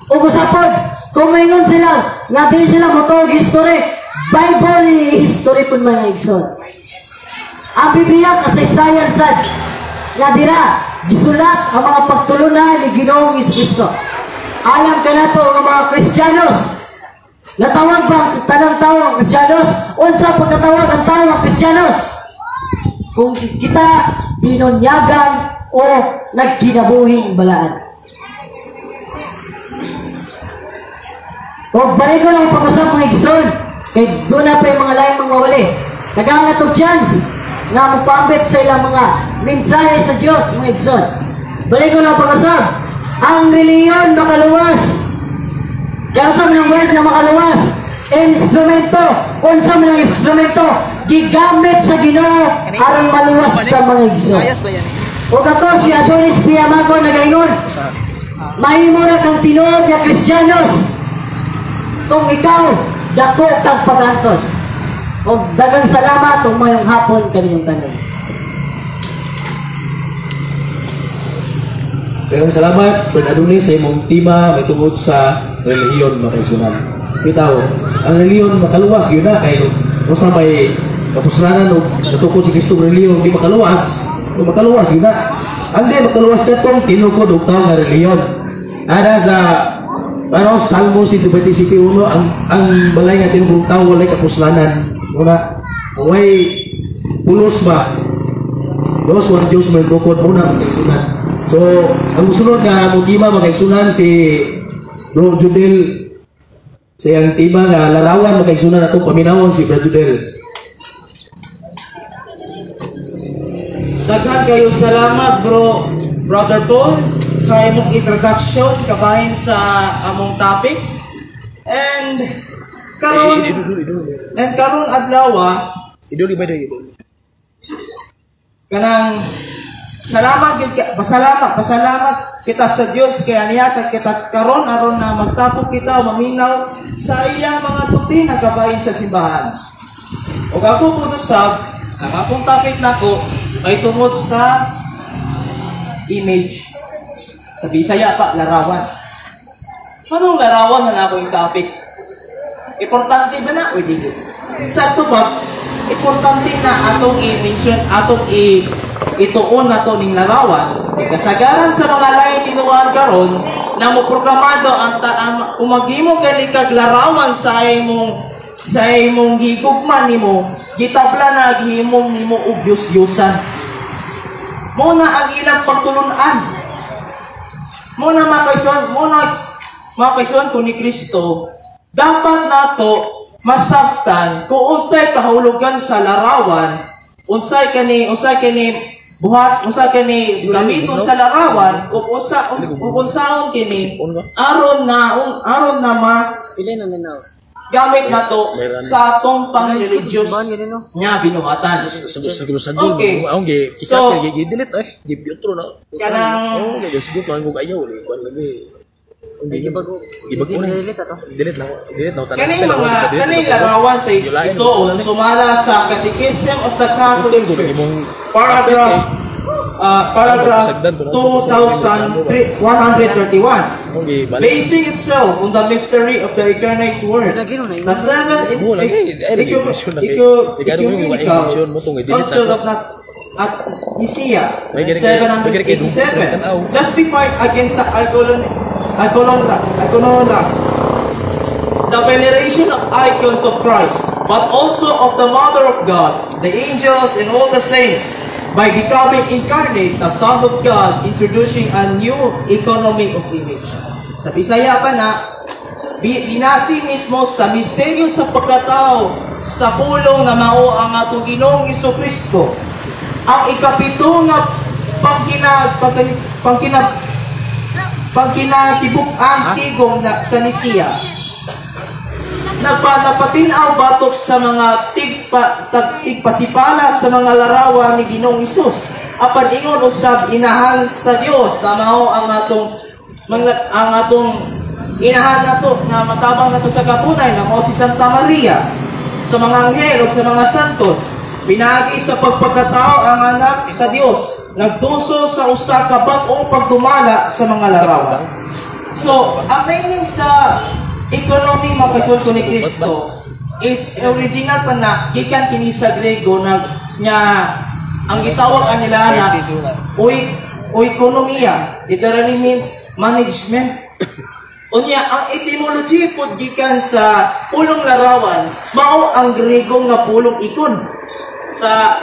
O gusapod, kung maingon sila, nga dili sila motuo og history, Bible history pud, mga igsoon. Ang Biblia kasaysayan sad nga dira gisulat ang mga pagtulunan ni Ginoong Kristo. Alam ka na to nga mga Kristiyanos. Natawag ba ang tanang tao ang Kristiyanos? Unsa pagkatawag ang tao ang Kristiyanos? Kung kita binunyagan o nagkinabuhing balaan. O balik ko lang pag-usap, mga igsoon. Kay doon na pa yung mga laing mga wali. Nagahan na itong chance nga mupambit sa ilang mga mensahe sa Diyos, mga igsoon. Balik ko lang pag-usap. Ang reliyon makaluwas. Kaya unsa man ang word na makaluwas? Instrumento. Unsa man ang instrumento? Gigamit sa Ginoo aron maluwas sa mga igsoon. Isaias ba yan eh? O kato si Adonis P. Amago nagaingon, mahimo ra kang tinuod nga Kristiyanos kung ikaw dako kang pagantos. O daghang salamat ug mayong hapon kaninyong tanan. Daghang salamat, Brad Adonis, sa imong tema may tungod sa relihiyon, mga kaigsunan. Bitaw, ang relihiyon makaluwas yun na kay usa may kapusranan o natukod si Kristo ng relihiyon di makaluwas, o makaluwas yun na. Ang di makaluwas katong tinukod og tao nga relihiyon. Ana sa ano Salmo 127:1, ang balay nga tinukod og tao walay kapuslanan. Una, way pulos ba? Dos, one Diyos may bukod muna, mga kaigsunan. So, ang musunod nga mutima, mga kaigsunan, si Bro Judel Sa iyang tema nga larawan, mga kaigsunan, atong paminawon si Brad Judel. Daghan kayo salamat, bro, Brother Paul, sa imong introduction kabahin sa among topic. And karon adlaw Idol ba idol? Kanang salamat gyud ka, pasalamat pasalamat kita sa Dios kay nihatag kita karon aron na magtapok kita o maminaw sa iyang mga doktrina kabahin sa simbahan. Ug ako po usab, ang akong topic nako ay tungod sa image. Sa Bisaya pa, larawan. Anong larawan na ako yung topic? Importante ba na o dili? Sa tubag, importante na atong i-mention, atong ituon na to ning larawan. Kay kasagaran sa mga laing tinuan karon na mo programado ang kung maghimo gali kag larawan sa imong gigugma nimo, gitabla na gihimong nimo og Diyos-Diyosan. Mo na ang ilang pagtulunan. Mo na, mga kaigsoon, mo na, mga kaigsoon ko ni Kristo, dapat nato masabtan kung unsay kahulugan sa larawan, unsay kani buhat, unsay kani gamiton sa larawan, ug unsaon kini aron na ma Pila na nanaw? Gamit nato sa atong pang-religious nga binuhatan. Sa dul. Okay. Ang gi So, gi delete eh. Gi outro na. Kanang- Oh, gi siguro lang kung ayaw ni kuan lagi. Ang gi Gibago. Gibago na. Delete ato. Delete lang. Delete na tanan. Kaning mga kaning larawan sa Igsoon sumala sa Catechism of the Catholic Church. Paragraph 2131. Ang gi balik. Basing itself on the mystery of the incarnate Word, the seventh Oo, lagi. Ay, lagi, mention lagi. ecumenical Ikaw, mo itong i-delete Council na of Nat at Nicaea, May gani kay 787, tanaw. justified against the iconoclast the veneration of icons of Christ, but also of the Mother of God, the angels, and all the saints. By becoming incarnate, the Son of God, introducing a new economy of image. Sa Bisaya pa na, binasi mismo sa misteryo sa pagkatao sa pulong na mao ang atong Ginoong Kristo. Ang ikapito nga pangkinatibuk-ang tigom na sa Nicaea nagpanapatin-aw batok sa mga tigpasipala sa mga larawan ni Ginoong Hesus. Apan ingon usab inahan sa Dios na mao ang atong inahan nato nga matabang nato sa katunay na mao si Santa Maria, sa mga anghel ug sa mga santos. Pinaagi sa pagpagkatao, ang anak sa Dios nagduso sa usa ka bag-ong pagdumala sa mga larawan. So, ang meaning sa economy, mga kaigsoon ko ni Kristo, is original pa na gikan kini sa Grego na nga ang gitawag anila na oikonomia, literally means management. Unya, ang etymology pod gikan sa pulong larawan mao ang Grego nga pulong ikon. Sa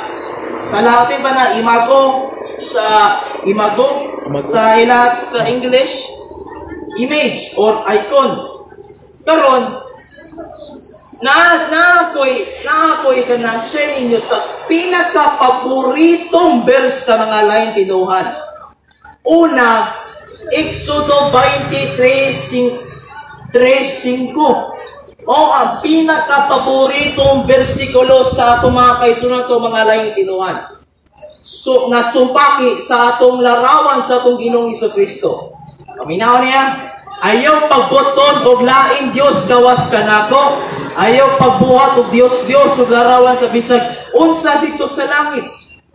Latin pa na imago, sa imago, Imago. Sa ilat sa English, image or icon. Karon na ako'y kana share ninyo sa pinaka-paboritong verse sa mga laing tinuhan. Una, Exodo 23:5. O ang pinaka-paboritong bersikulo sa atong mga kaigsuonan to mga laing tinuhan. So, nasumpaki sa atong larawan sa atong Ginoong Kristo. Paminaw niya, "Ayaw pagbuton og laing Dios gawas kanako. Ayaw pagbuhat og Dios Dios ug larawan sa bisag unsa dito sa langit,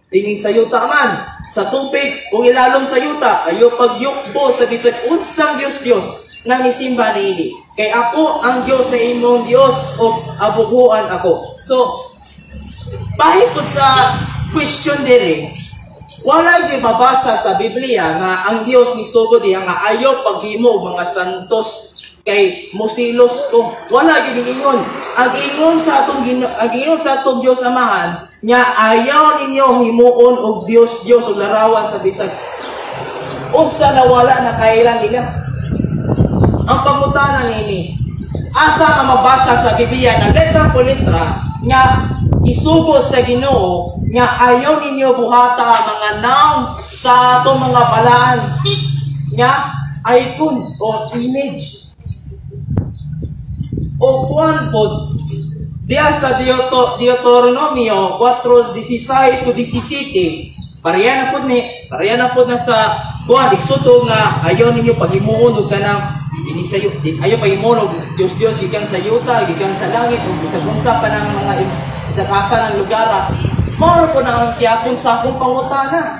dinhi sa yuta man, sa tubig ug ilalom sa yuta. Ayaw pagyukbo sa bisag unsang Dios Dios nga nisimba niini. Kay ako ang Dios na imong Dios ug abuhuan ako." So, bahit po sa question diri, wala gyud mabasa sa Biblia nga ang Dios nisugod diha nga ayaw paghimo og mga santos kay musilos ko. Wala gyud ingon. Ang ingon sa atong Dios Amahan nga ayaw ninyo himuon og Dios Dios og larawan sa bisag unsa na wala na kailan nila. Ang pangutana nini, Asa ka mabasa sa Biblia na letra po letra nga isugo sa Ginoo nga ayaw ninyo buhata ang mga naong sa atong mga balaan nga icons o image o kuan pod diya sa Deuteronomio 4:16 to 17. Pareha na pod ni, pareha na pod na sa kuan Exodo nga ayaw ninyo paghimuon og kanang ini sa ayaw paghimuon og Dios Dios gikan sa yuta, gikan sa langit ug bisag unsa pa ng mga bisag asa ng lugar. Mao po na ang kiyapon sa akong pangutana.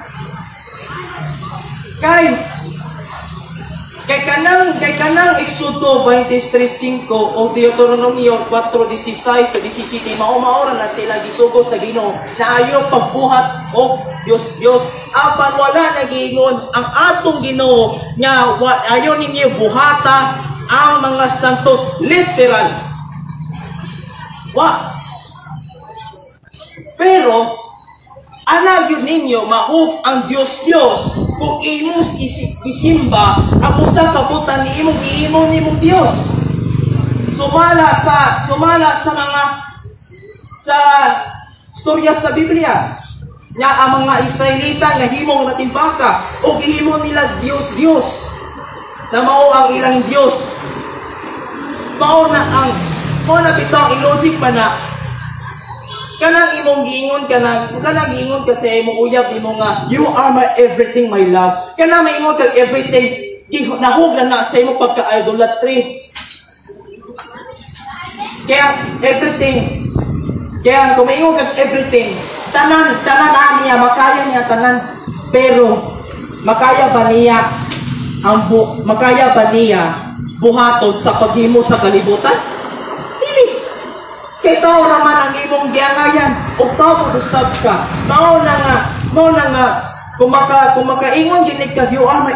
Kay kanang Exodo 23:5 o Deuteronomio 4:16 to 17, mao-maora na sila gisugo sa Ginoo na ayaw pagbuhat og Dios Dios, apan wala nagiingon ang atong Ginoo nga ayaw ninyo buhata ang mga santos literal. Wa. Pero ana gyud ninyo mahug ang Dios Dios kung imong isimba ang usa ka butan ni imong giimo nimong Dios. Sumala sa mga sa storya sa Biblia nga ang mga Israelita nga himong natimbaka o gihimo nila Dios Dios na mao ang ilang Dios. Mao na bitaw ang ilogic pa na kanang imong giingon, kanang giingon ka sa imong uyab nimo nga you are my everything, my love. Kanang maingon kag everything, nahug na na sa imong pagka-idolatry. Kaya everything, kaya kung maingon kag everything, tanan tanan na niya, makaya niya tanan, pero makaya ba niya buhaton sa paghimo sa kalibutan? Dili. Kay tao naman ang imong giangayan o tao mo usab ka. Mao na nga kung makaingon gini ka, you are my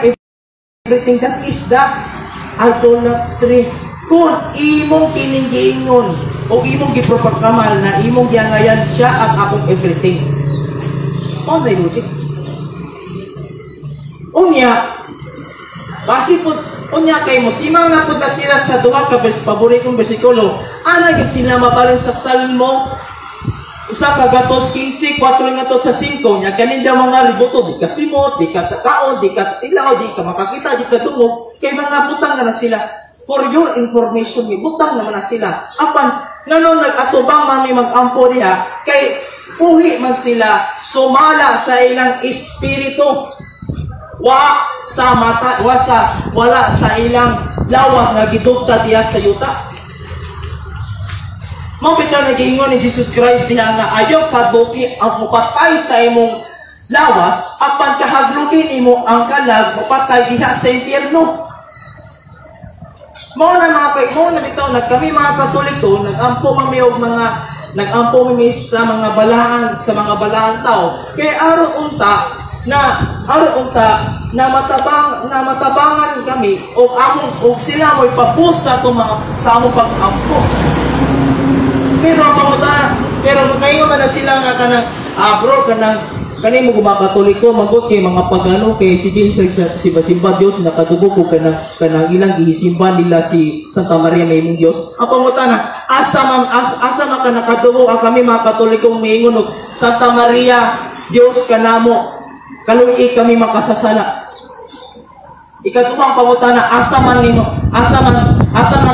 everything, that is the idolatry. Kung imong kining giingon o imong gipropaklamal na imong giangayan siya ang akong everything. Mao na yung logic. Unya, basi po, unya kay mo, simang na punta sila sa duha ka paboritong bersikulo, ana gyud sila mabalin sa Salmo 115, 4 nga to sa 5, nya kaninda mga ributo, di ka simot, di ka kaon, di ka tilaw, di ka makakita, di ka dungog, kay mga butang na na sila. For your information, may butang naman na sila. Apan, ngano nag-atubang man ni mag-ampo diha, kay puhi man sila, sumala sa ilang espiritu. Wa sa mata, wala sa ilang lawas nga gidugta diha sa yuta. Mao bitaw nagiingon ni Jesus Christ diha nga ayaw kadluki ang mupatay sa imong lawas, apan kahadluki nimo ang kalag mupatay diha sa impyerno. Mao na bitaw nag kami mga Katoliko nag-ampo man mi og mga nag-ampo mi sa mga balaan tao kay aron unta na matabangan kami o akong og sila mo'y papus sa atong mga sa among pag-ampo. Pero ang pangutana, pero kayo man na sila nga kanang bro, kanang kani mo gumakatoliko magot kay mga pagano kay sige sa simba-simba Dios nakadugo ko kanang kanang ilang gihisimba nila si Santa Maria na imong Dios. Ang pangutana, asa man ka nakadugo ang kami mga Katoliko miingon og Santa Maria Dios kanamo, kaluy kami makasasala? Ikaduhang pangutana, asa man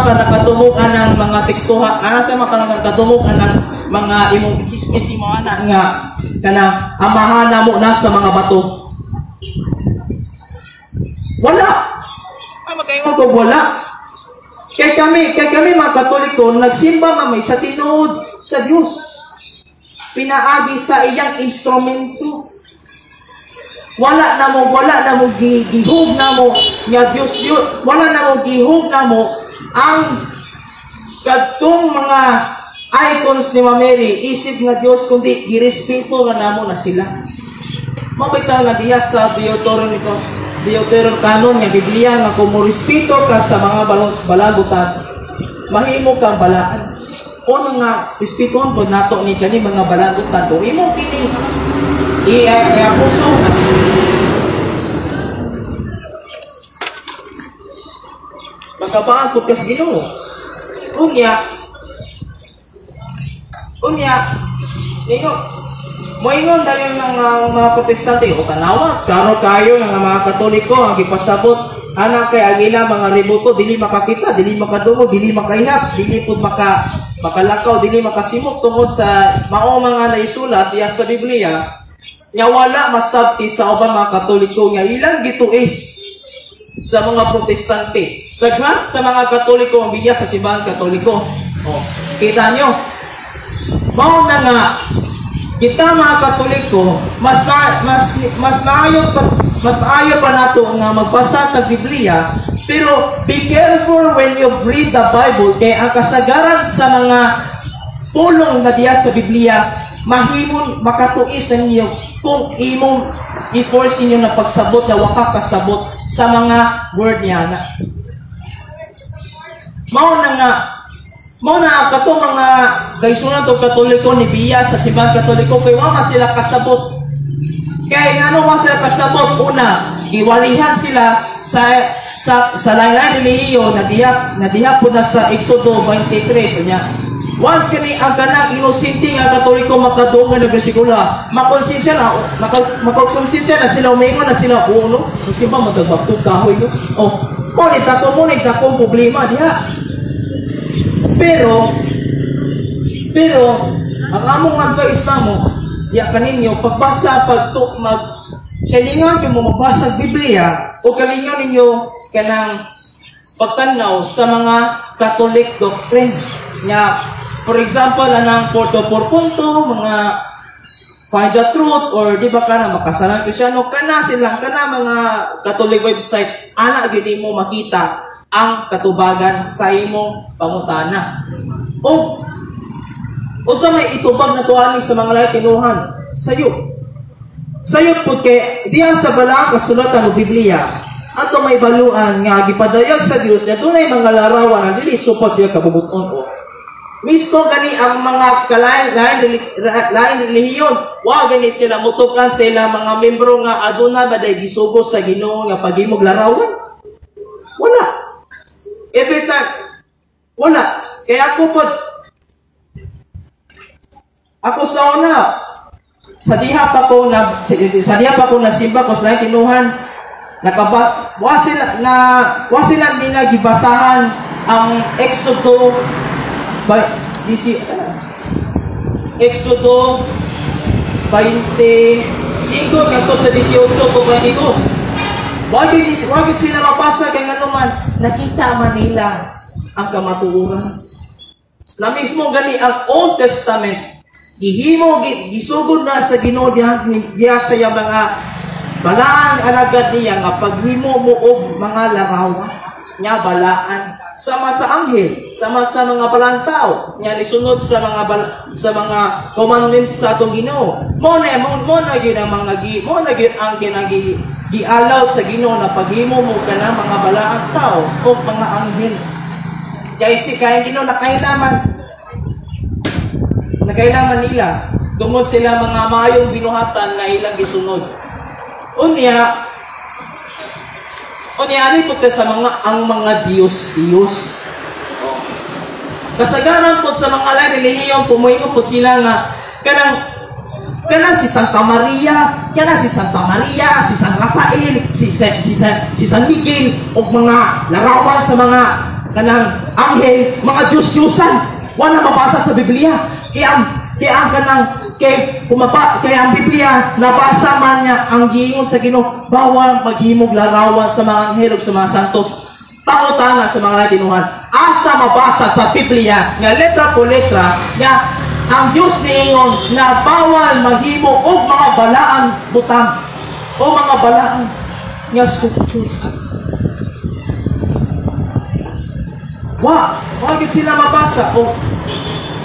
ka nakadungog anang mga tekstuha, asa man ka nakadungog anang mga imong chismis nimo ana nga kanang amahan namo nasa mga bato? Wala. Ay makaingon ko wala. Kay kami mga Katoliko nagsimba mamay sa tinuod sa Dios. Pinaagi sa iyang instrumento. Wala na mo gihug na mo nga Dios Dios, wala na mo gihug na mo ang kadtong mga icons ni Mama Mary isip nga Dios, kundi girespeto nga namo na sila. Mao bitaw nga diha sa Deuteronomy Deuterocanon nga Biblia nga kung morespeto ka sa mga balagutan, mahimo kang balaan. O nga respetuhan po nato ni kani mga balagutan, kung imong kini i-apuso magkabaag po kas Ginoo. Unya, ingon, moingon dayon ng mga Protestante, o tanawa, klaro kayo ng mga Katoliko, ang gipasabot, anak kay ang ila mga reboto, dili makakita, dili makadungog, dili makaihap, dili pud makalakaw, dili makasimok tungod sa mao mga naisulat diya sa Biblia, nga wala masabti sa ubang mga Katoliko nga ilang gituis sa mga Protestante. Daghan sa mga Katoliko ang biya sa simbahan Katoliko. O, kita nyo. Mao na nga kita mga Katoliko, mas maayo pa nato nga magbasa tag Biblia, pero be careful when you read the Bible kay ang kasagaran sa mga pulong na diya sa Biblia mahimon makatuis na ninyo kung imong i-force ninyo na pagsabot na waka kasabot sa mga word niya na. Mao na kato mga gaisunan to Katoliko ni biya sa simbahan Katoliko kay wa man sila kasabot. Kay ngano wa sila kasabot? Una, giwalihan sila sa lain-lain relihiyon na diha po na sa Exodo 23 unya. Once kani ang kanang inosente nga Katoliko makadungog na bersikulo, makonsensya na, makonsensya na sila, umingon na sila, oo no, kung simba magagbagtog kahoy no. Oh, mo ni takong problema diha. Pero ang among advice namo diya kaninyo pagbasa pagtuk mag kalingan yung mo magbasa og Biblia o kalingan ninyo kanang pagtanaw sa mga Catholic doctrine nga, for example, anang 4 to 4 punto mga find the truth or di ba kana makasalang Kristiyano, kana sila, kana mga Catholic website ana gyud mo makita ang katubagan sa imong pangutana. O usa may itubag na tuani sa mga lahi tinuhan sayo. Sayo pud kay diha sa balaang kasulatan o Biblia ato may baluan nga gipadayag sa Dios nga dunay mga larawan nga dili supot siya kabubuton o mismo gani ang mga kalain lain relihiyon wa gani sila mutukan sa ilang mga membro nga aduna ba day gisugo sa Ginoo nga paghimog larawan. Wala. Every time wala. Kaya ako pod, ako sa una, sa diha pa ko nasimba ko sa laing tinuhan, nakaba wa sila nila gibasahan ang Exodo by disi Exodo 25 ngadto sa 18 to 22. Wag sila mabasa kay ngano man nakita man nila ang kamatuoran. Na mismo gani ang Old Testament gihimo gisugod na sa Ginoo diha sa iyang mga balaan alagad niya nga paghimo mo og mga larawan nga balaan sama sa anghel, sama sa mga balaan tao nga nisunod sa mga sa mga commandments sa atong Ginoo. Mo na gyud ang mga gi mo na gyud ang kinagi gialaw sa Ginoo na paghimo mo kana mga balaan tao o mga anghel. Kay si kay Ginoo nakailaman nila tungod sila mga maayong binuhatan na ilang gisunod. Unya ani po sa mga ang mga Diyos-Diyos. Oh. Kasagaran po sa mga lain relihiyon pumuingon po sila nga kanang si Santa Maria, kana si Santa Maria, si San Rafael, si San Miguel og mga larawan sa mga kanang anghel, mga Diyos-Diyosan. Wala mabasa sa Biblia. Kaya ang Biblia nabasa man niya ang giingon sa Ginoo, bawal maghimog larawan sa mga anghel ug sa mga santos. Pangutana sa mga latinuhan, asa mabasa sa Biblia nga letra po letra nga ang Dios niingon na bawal maghimo og mga balaan butang o mga balaan nga sculptures? Wa gyud sila mabasa. O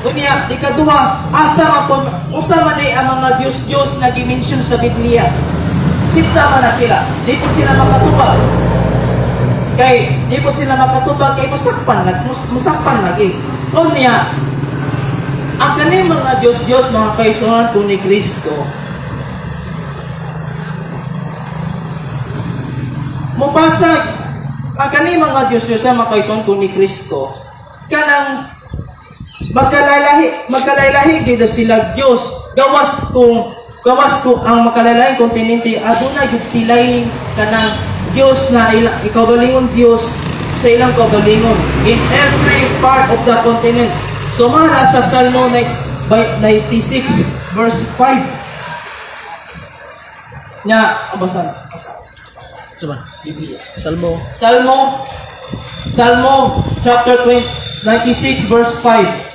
unya, ikaduha, asa man po, usa man ni ang mga Diyos-Diyos na gi-mention sa Biblia. Kinsa man na sila, di po sila makatubag. Kay di po sila makatubag kay musakpan lagi. Unya, ang kaning mga Diyos-Diyos mga kaisunan ko ni Kristo, mubasa ang kaning mga Diyos-Diyos mga kaisunan ko ni Kristo, Kanang magkalailahi gid sila Dios. Gawas kung ang makalalahing kontinente aduna gid sila kanang Dios na ikaugalingon Dios sa ilang kaugalingon in every part of the continent. So mara sa Salmo 96 verse 5 nya basa. Sama. Salmo. Salmo chapter 96 verse 5.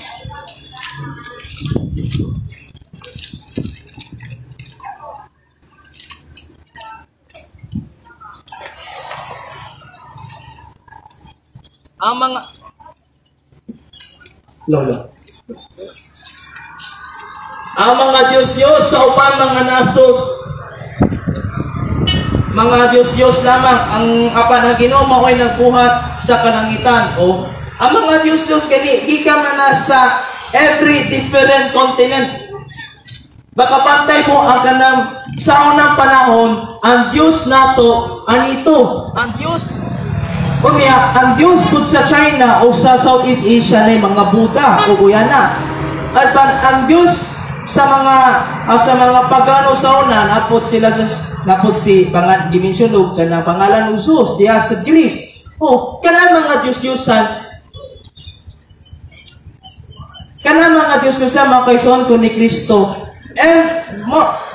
Ang mga lolo. Ang mga Diyos-Diyos sa upan mga nasod, mga Diyos-Diyos lamang ang apan ang Ginoo mao'y nagbuhat sa kalangitan. O ang mga Diyos-Diyos kani gikan man na sa every different continent. Baka pantay mo ang kanang sa unang panahon, ang Diyos nato anito, ang Diyos. Unya, ang Diyos pud sa China o sa Southeast Asia na mga Buddha o Guyana. At ang Diyos sa mga pagano sa una, napot sila sa napot si pangan gimension og kanang pangalan og Zeus diha sa Greece. O kanang mga Diyos-Diyosan, kanang mga Diyos-Diyosan mga kaison ko ni Kristo.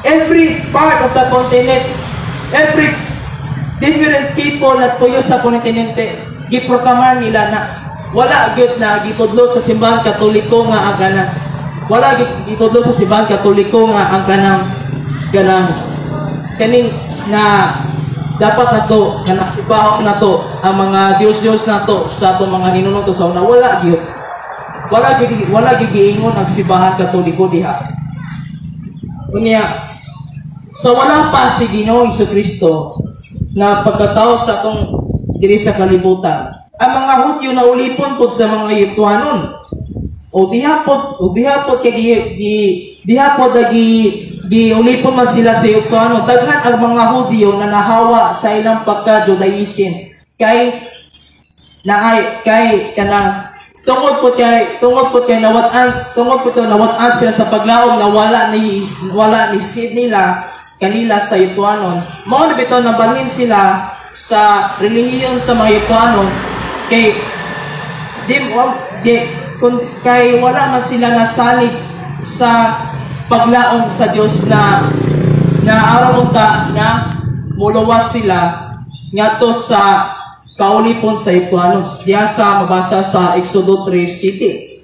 Every part of the continent, every different people at puyo sa kontinente, giproklaman nila na wala gyud na gitudlo sa simbahan Katoliko nga ang kanang wala gitudlo sa simbahan Katoliko nga ang kanang kaning na dapat nato kanang sibahok nato ang mga Dios-Dios nato sa atong mga ninuno sa una. Wala gyud, wala gyud giingon ang simbahan Katoliko diha. Unya sa wala pa si Ginoong Jesucristo na pagkatao sa atong diri sa kalibutan, ang mga Hudyo na ulipon pod sa mga Egyptohanon. O dihapot kay dihapot giulipon man sila sa Egyptohanon. Daghan ang mga Hudyo na nahawa sa ilang pagka-Judaism kay naay kay kanang tungod po kay nawat-an sila sa paglaom na wala ni sid nila kanila sa Egyptohanon. Mao na bitaw nabalhin sila sa relihiyon sa mga Egyptohanon kay kay wala man sila nasalig sa paglaom sa Dios na araw unta na muluwas sila ngadto sa kaulipon sa Egyptohanon. Diha sa mabasa sa Exodo 3:7.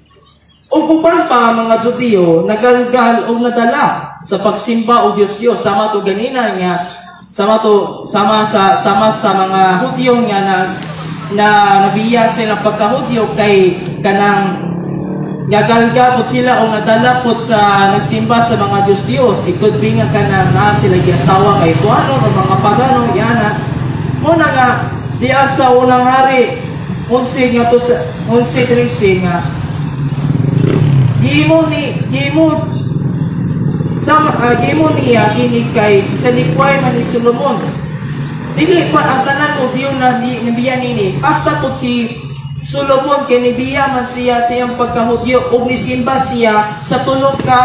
Ug uban pa mga Judiyo nagalgal og nadala sa pagsimba og Dios-Dios, sama to ganina nga sama sa mga Hudyo nga na nabiya sa ilang pagkahudyo kay kanang nagalgal pod sila o nadala pod sa nagsimba sa mga Dios-Dios. It could be nga kanang na sila giasawa kay Tuano o mga pagano yana. Mo na nga diha sa unang hari 11 nga to sa 11:13 nga gimo niya kini kay sa likway man ni Solomon. Dili pa ang tanan Hudyo na nabiya nini. Hasta pud si Solomon kay nibiya man siya sa iyang pagkahudyo ug nisimba siya sa tulok ka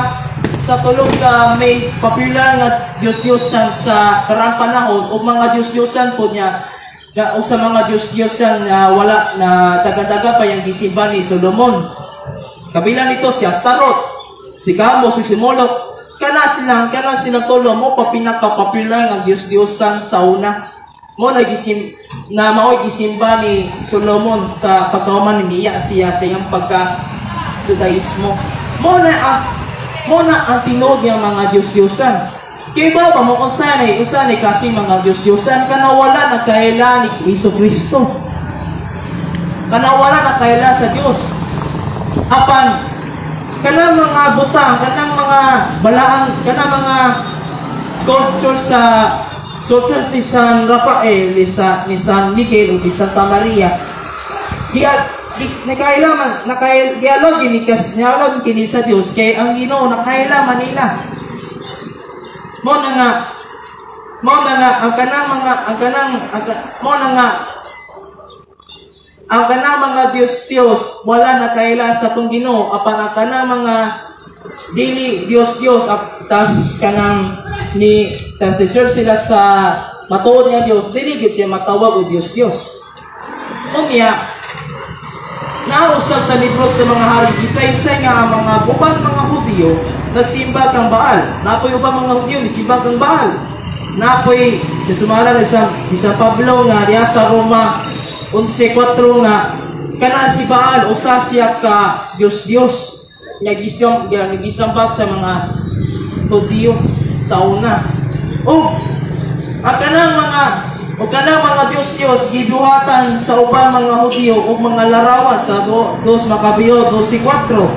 may popular nga Dios-Diosan sa karang panahon ug mga Dios-Diosan po niya na, o sa mga Dios-Diosan na wala na taga-taga pa yang gisimba ni Solomon. Kabila nito si Astaroth, si Camos, si Moloch, kana silang tulo mo pa pinaka-popular nga Dios-Diosan sa una. Mo na na mao'y gisimba ni Solomon sa pagkauman ni Mia siya sa iyang pagka-Judaismo. Mo na ang tinuod nga mga Dios-Diosan. Kay ba mo usanay kasi mga Dios-Diosan kana wala na kaila ni Jesucristo. Kana wala na kaila sa Dios. Apan kanang mga butang, kanang mga balaang, kanang mga sculpture sa sculpture ni San Rafael, ni San Miguel o ni Santa Maria, nakailaman, gialog kini sa Dios kay ang Ginoo nakailaman nila. Mo na nga ang kanang mga ang kanang mo na nga Ang kanang mga Dios-Dios wala nakaila sa atong Ginoo, apan ang kanang mga dili Dios-Dios tas kanang ni tas deserve sila sa matuod nga Dios, dili gyud siya matawag og Dios-Dios. Unya, nausap sa libro sa mga hari, gisaysay nga ang mga uban mga Hudiyo nasimba kang Baal. Napoy uban mga Hudiyo nisimba kang Baal. Napoy sa sumala sa Pablo nga diha sa Roma 11:4 nga kana si Baal usa siya ka Dios-Dios nga gisamba sa mga Hudiyo sa una. O ang kanang mga Dios-Dios gibuhatan sa uban mga Hudiyo og mga larawan sa 2 Makabeo 12:4.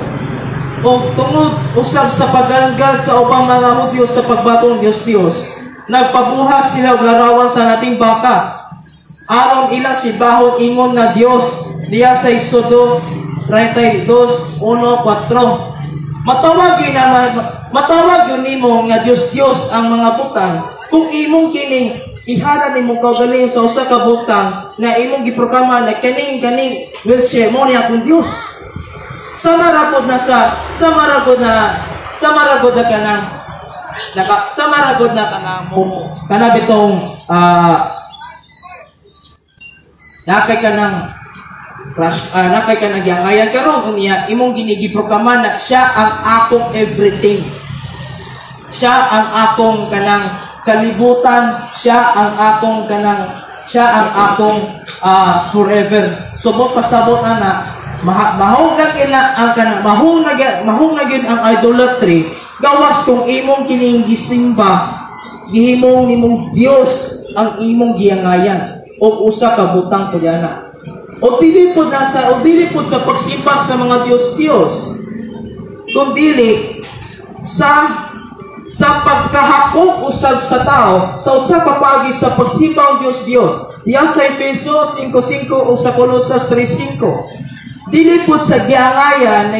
O tungod usab sa paggalgal sa ubang mga Hudiyo sa pagbatong Dios-Dios, nagpabuhat sila og larawan sa nating baka aron ila si bahon ingon nga Dios diya sa Exodo 32:1-4. Matawag yun naman, matawag yun nimo nga Dios-Dios ang mga butang kung imong kining ihara nimo kaugalingon sa usa ka butang na imong giprograma na kaning wheelchair mo ni akong Dios. Sama ra pod na sa sama ra pod na kanang naka sama ra pod na kanang mo kana bitong nakay ka ng crush, nakay ka ng giangayan karon unya imong ginigiprograma na siya ang akong everything. Siya ang akong kanang kalibutan, siya ang akong kanang, siya ang akong forever. So mo pasabot na na mahong na kina ang kanang mahong na gyud ang idolatry gawas kung imong kining gisimba, gihimong nimong Dios ang imong giangayan o usa ka butang kulyana. O dili po nasa o dili po sa pagsimba sa mga Dios-Dios, kundi sa pagkahakop usab sa tao sa usa ka paagi sa pagsimba og Dios-Dios. Diya sa Efeso 5:5 o sa Colosas 3:5. Dili po sa giangayan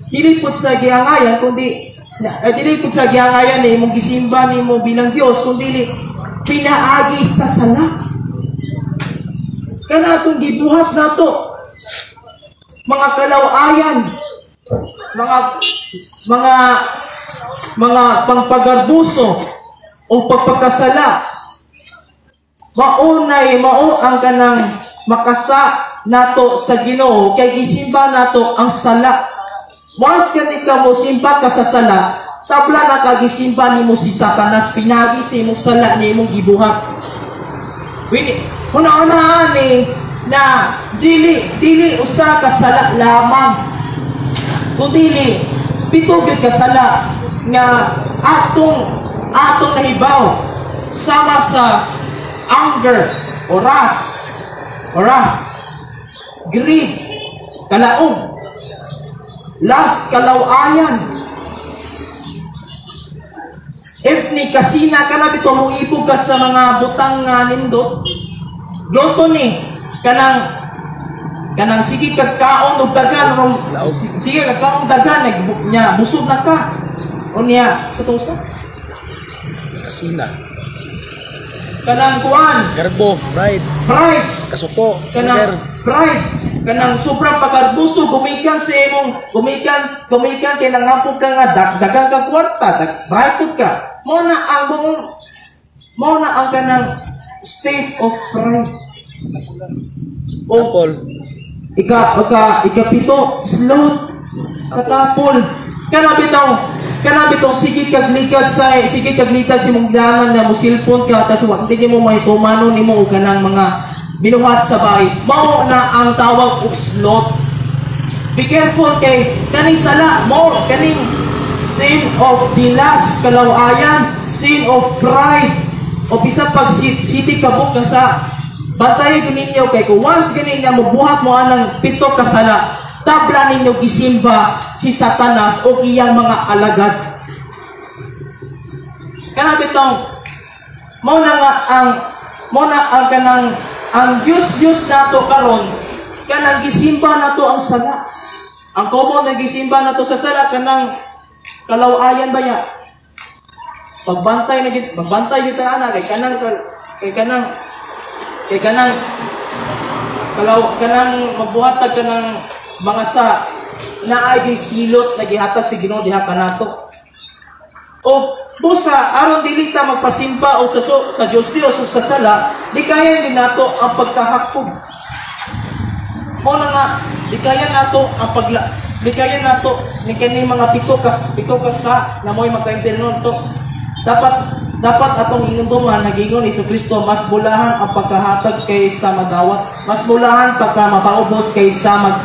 dili po sa giangayan kundi dili po sa giangayan na imong gisimba nimo bilang Dios, kundi pinaagi sa sala. Kana atong gibuhat nato mga kalawayan, mga pangpagarbuso o pagpagkasala, maunay mao ang kanang makasa nato sa Ginoo kay gisimba nato ang sala. Once kani ka mo simba ka sa sala, tabla na ka gisimba nimo si Satanas pinagi sa imong sala na imong gibuhat. Una-unahan ni na dili usa ka sala lamang, kundi pito gyud ka sala nga atong nahibaw sama sa anger o wrath, greed, kalaom, lust, kalawayan, if ni kasina ka na bitaw mo ibog ka sa mga butang nga nindot, gluttony, kanang sige kag kaon og daghan, sige kag kaon daghan nya busog na ka. Unya sa tusa kasina, kanang kuan, garbo, pride, kasuko, kanang pride, kanang sobrang pagkarbuso, gumikan sa imong gumikan kay nangampog ka nga daghan ka kwarta, pride ka. Mao na ang buong, mao na ang kanang state of pride. O ikapito, sloth, katapol. Kana bitong sige kag likad sa imong danan na mo cellphone ka tas wa dili mo mahitumanon nimo og kanang mga binuhat sa bahay. Mao na ang tawag og sloth. Be careful kay kaning sala mo, kaning sin of the lust, kalawayan, sin of pride, o bisan pag city kabuk ka sa bantayan ko ninyo kay kung once ganing na mobuhat mo anang pito ka sala, tabla ninyo gisimba si Satanas o iyang mga alagad. Kana bitong mao na nga ang mao na ang kanang ang Dios Dios nato karon kanang gisimba nato ang sala. Ang common na gisimba nato sa sala kanang kalawayan ba ya? Pagbantay na gid, magbantay gyud ta ana kay kanang kalaw kanang magbuhatag kanang mga sa naay silot na gihatag si Ginoo diha kanato. O busa aron dili ta magpasimba o sa Dios Dios o sa sala, di kaya din nato ang pagkahakpog. Mao na nga di kaya nato ang pagla di kaya nato ni kani mga pito kas sa na mo'y magkaimpirno to. Dapat dapat atong inumduman nagingon ni Kristo, mas bulahan ang pagkahatag kaysa madawat, mas bulahan pagka mapaubos kaysa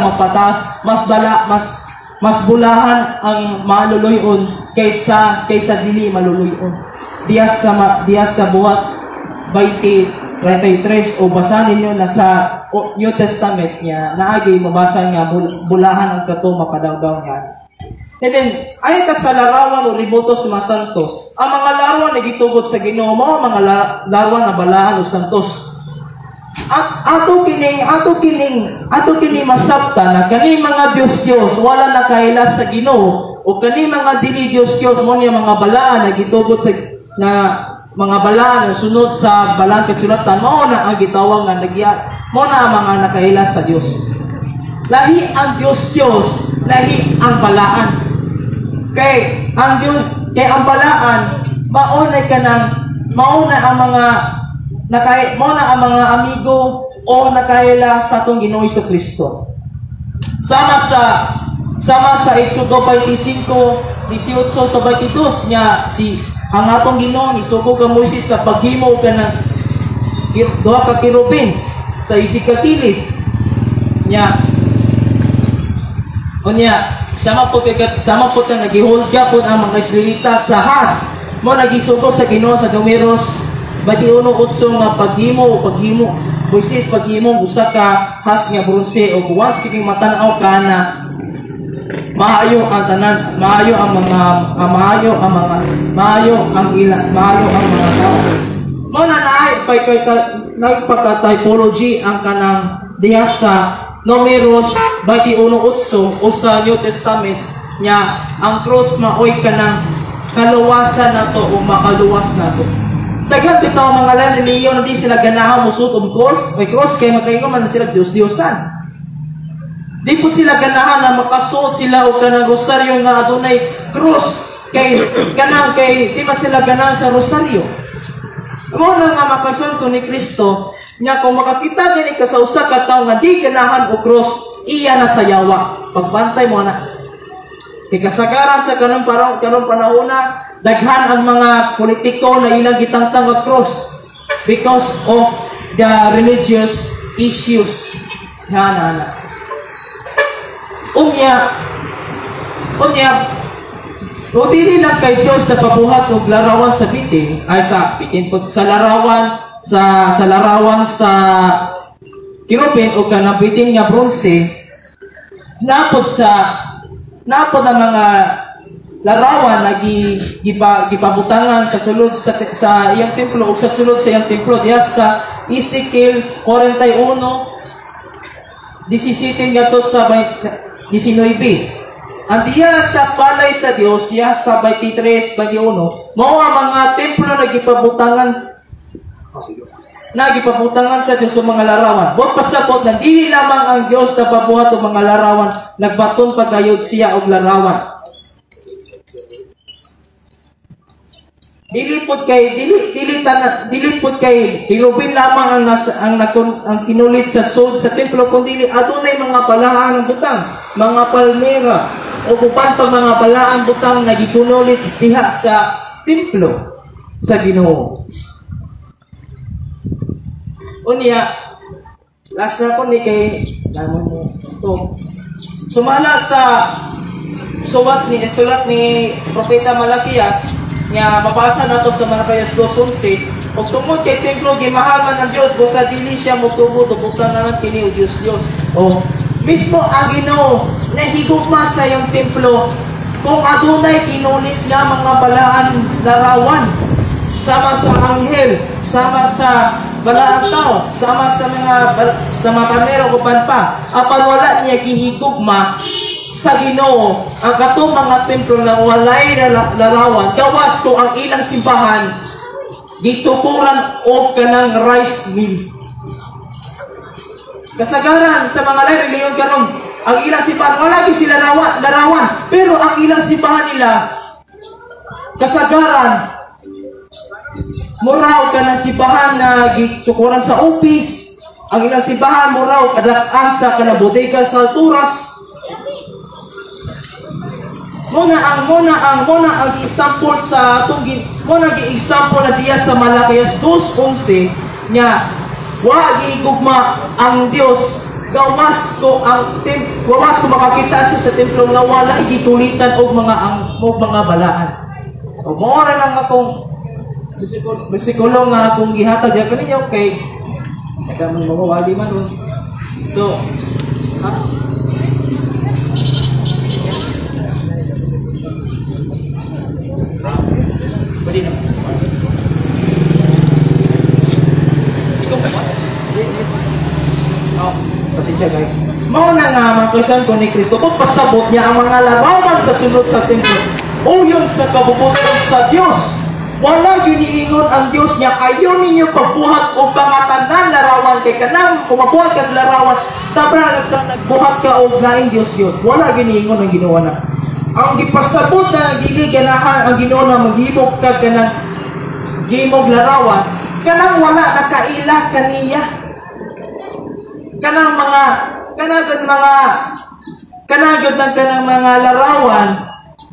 magpatas, mas bala mas mas bulahan ang maluluyon kaysa dili maluluyon. Diya sa Buhat 20:33 o basahin ninyo na sa New Testament niya naagi mabasa nga bulahan ang kato mapadawdaw niya. And then, ay ka sa larawan o riboto sa mga santos. Ang mga larawan na gitugot sa Ginoo mao mga larawan na balahan o santos. At ato kining masabta na kani mga Dios-Dios wala nakaila sa Ginoo o kani mga dili Dios-Dios mo niya mga balaan na gitugot sa na mga balaan na sunod sa balaan kasulatan mao na ang gitawag nga nagya mao na ang mga nakaila sa Dios. Lahi ang Dios-Dios, lahi ang balaan. Kay ang Dios, kay ang balaan mao na kanang mao na ang mga nakay mao na ang mga amigo o nakaila sa atong Ginoo Kristo. Sama sa Exodo 25:18 to 22 nya si ang atong Ginoo nisugo ka Moises na paghimo ka ng duha ka kerubin sa isig ka kilid nya. Unya, sama po ta nagihold po ang mga Israelita sa has mo nagisugo sa Ginoo sa Numeros 21:8 nga paghimo Moises, paghimo usa ka has nga bronse o once kining matan-aw ka na maayo ang tanan, maayo ang mga maayo ang ila maayo ang mga tao. Mao na naay pay pay nagpaka-typology ang kanang diha sa Numeros 21:8 o sa New Testament nya ang cross maoy kanang kaluwasan nato o makaluwas nato. Daghan bitaw mga lan relihiyon di sila ganahan mosuot og cross, may cross kay makaingon man sila Dios-Diosan. Di po sila ganahan na makasuot sila og kanang rosaryo nga adunay cross kay kanang kay di man sila ganahan sa rosaryo. Mao na nga makasulto ni Kristo nya kung makakita gani ka sa usa ka tawo nga di ganahan og cross, iya na sa yawa. Pagbantay mo na. Kay kasagaran sa kanang parang kanang panahona, daghan ang mga politiko na ilang gitangtang og cross because of the religious issues. Na na na. Unya, o dili lang kay Dios sa pabuhat og larawan sa bitin, ay sa bitin po, sa larawan sa kerubin o kanang bitin nga bronze, napod ang mga larawan na gipabutangan sa sulod sa iyang templo o sa sulod sa iyang templo diha sa Ezekiel 41:17 ngadto sa 19. Ang diya sa palay sa Dios diha sa 23:21 mao ang mga templo na gipabutangan sa Dios sa mga larawan. Buot pasabot na dili lamang ang Dios na pabuhat og mga larawan, nagbaton pa gayud siya og larawan. Dili pud kay dili dili tanan dili pud kay kerubin lamang ang nas, ang nakon, ang kinulit sa sulod sa templo, kundi adunay mga balaan ang butang, mga palmera o uban pa mga balaan butang na gikunulit diha sa templo sa Ginoo. Unya, last na ko ni kay namon mo to. Sumala sa sulat ni Propeta Malakias nga mabasa nato sa Malakias 2:11, og tungod kay templo gimahaman ng Dios busa dili siya motubo tubukang na kini og Dios Dios. O mismo ang Ginoo nahigugma sa iyang templo kung adunay kinulit nga mga balaan larawan sama sa anghel, sama sa balaan tao, sama sa mga sa mga pamero uban pa, apan wala niya gihigugma sa Ginoo ang katong mga templo na walay larawan, gawas ko ang ilang simbahan gitukuran og kanang rice mill. Kasagaran sa mga lain relihiyon karon, ang ilang simbahan wala gyud sila larawan, pero ang ilang simbahan nila kasagaran muraw ka ng simbahan na gitukuran sa office, ang ilang simbahan muraw kadak-an sa kanang bodega sa alturas. Muna ang example sa atong muna gi-example na diya sa Malakias 2:11 nga wa gihigugma ang Dios gawas ko ang gawas ko makakita siya sa templo nga wala gitulitan og mga ang og mga balaan. O mao ra lang akong bersikulo nga akong gihatag diya kaninyo kay daghang mga wali man nun. So, ha? Pwede na. Ikaw pa ba? Oh, pasensya guys. Mao na nga mga Kristiyan ko ni Kristo, kung pasabot niya ang mga larawan sa sulod sa templo, uyon sa kabubuton sa Dios. Wala yun iingon ang Dios niya, ayaw ninyo pagbuhat o mga tanan larawan kay kanang kumabuhat kag larawan, tabra ka nagbuhat ka og laing Dios Dios. Wala yun iingon ang Ginoo na. Ang gipasabot na dili ganahan ang Ginoo na maghimog kag kanang gimog larawan, kanang wala nakaila kaniya. Kanang mga kanang mga kanang gyud ng kanang mga larawan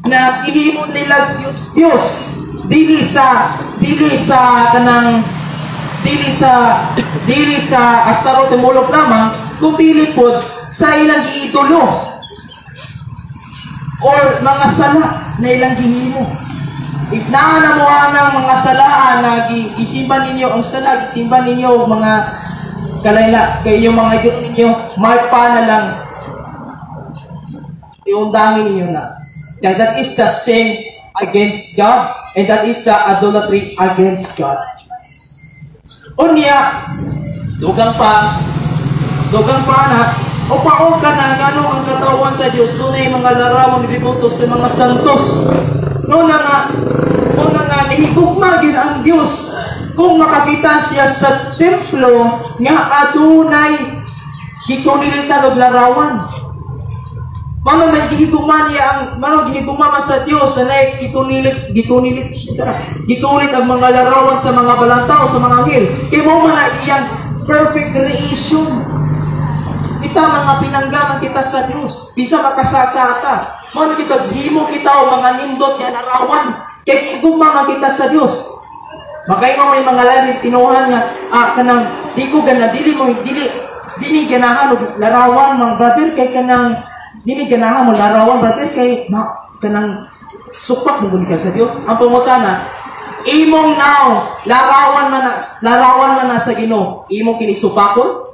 na ihimo nila Dios Dios dili sa kanang dili sa Astaroth Molok lamang, kung dili pod sa ilang giidolo or mga sala na ilang gihimo. If naa na mo ang mga salaan na gisimba ninyo ang sala, gisimba ninyo mga kalayla kay yung mga idolo ninyo, marpa na lang iundangin ninyo na. Kaya that is the sin against God, and that is the idolatry against God. Unya, dugang pa na, o paong ka na, ngano ang katawan sa Diyos, dunay mga larawan gibuto sa mga santos. Una nga, nahigugma gyud ang Diyos kung makakita siya sa templo nga adunay gikunilitan og larawan. Mano may gihigugma niya ang mano gihigugma man sa Dios na nay gikunilit ang mga larawan sa mga balantao sa mga anghel. Kay mao man na iyang perfect creation. Kita mga pinanggaman kita sa Dios, bisa makasasata. Mao na kita gihimo kita og mga nindot nga larawan. Kay gihigugma man kita sa Dios. Makaingon may mga lain tinuhan nga kanang di ko gana dili mo dili dili ganahan og larawan mga brother kay kanang dili ganahan mo larawan brother kay kanang supak mo gud ka sa Dios. Ang pangutana, imong now larawan man na sa Ginoo, imong kini supakon?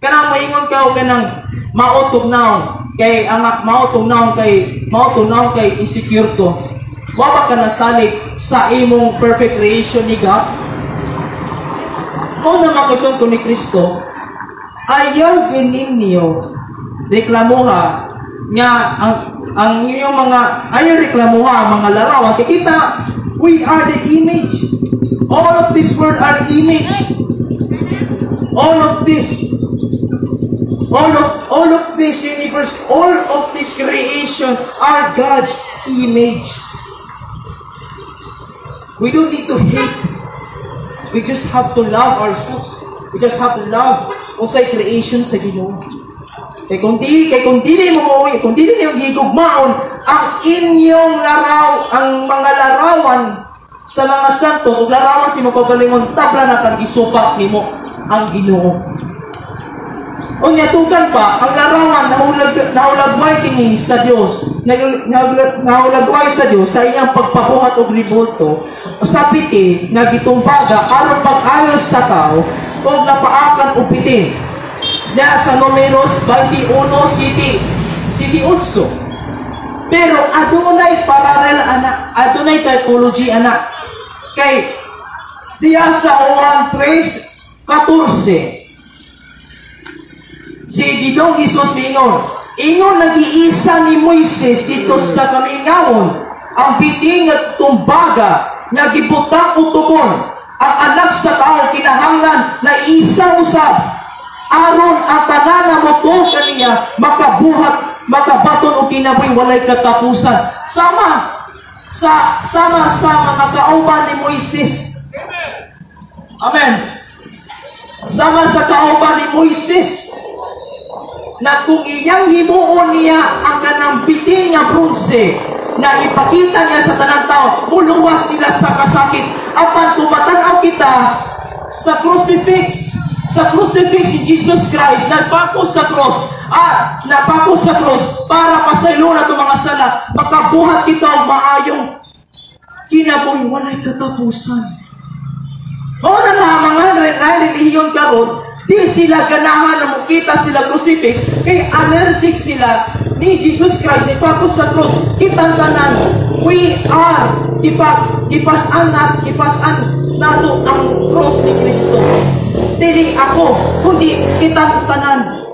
Kanang maingon ka og kanang mautog now kay ang mautog now kay insecure to. Wa ba ka nasalig sa imong perfect creation ni God? Mao na makusyon ko ni Kristo, ayaw gininyo reklamuha nga ang inyong mga ayaw reklamuha ang mga larawan kay kita, we are the image. All of this world are image. All of this, all of this universe, all of this creation are God's image. We don't need to hate. We just have to love ourselves. We just have to love unsay creation sa Ginoo. Kay kung dili mo mo, kung dili niyo gigugmaon ang inyong laraw, ang mga larawan sa mga santos ug larawan si mapagalingon, tabla na kang gisupak nimo ang Ginoo. Unya tugan pa ang larawan nahulagway kini sa Dios, nahulagway sa Dios sa iyang pagpabuhat og rebulto sa piti nga gitumbaga aron pag-ayos sa tao ug napaakan og pitin. Na sa Numeros 21 City 8. Pero adunay parallel ana, adunay typology ana. Kay diya sa Juan 3:14 si Ginoong Hesus miingon, ingon nag-iisa ni Moises dito sa kamingawon ang biting at tumbaga nga gibutang utukon. Ang Anak sa Tao kinahanglan na isa usab aron ang tanan na motuo kaniya makabuhat, makabaton og kinabuhi walay katapusan. Sama sa mga kauban ni Moises. Amen. Sama sa kauban ni Moises na kung iyang himuon niya ang kanang bitin nga bronse na ipakita niya sa tanang tao, muluwas sila sa kasakit. Apan kung matanaw kita sa crucifix ni Jesus Christ, nagpako sa cross, napako sa cross para pasaylo na itong mga sala, makabuhat kita og maayong kinabuhi, walay katapusan. Mao na na mga relihiyon karon, di sila ganahan na mukita sila crucifix kay allergic sila ni Jesus Christ ni pako sa cross. Kitang tanan, we are gipas-an na gipas-an nato ang cross ni Kristo. Dili ako, kundi kitang tanan.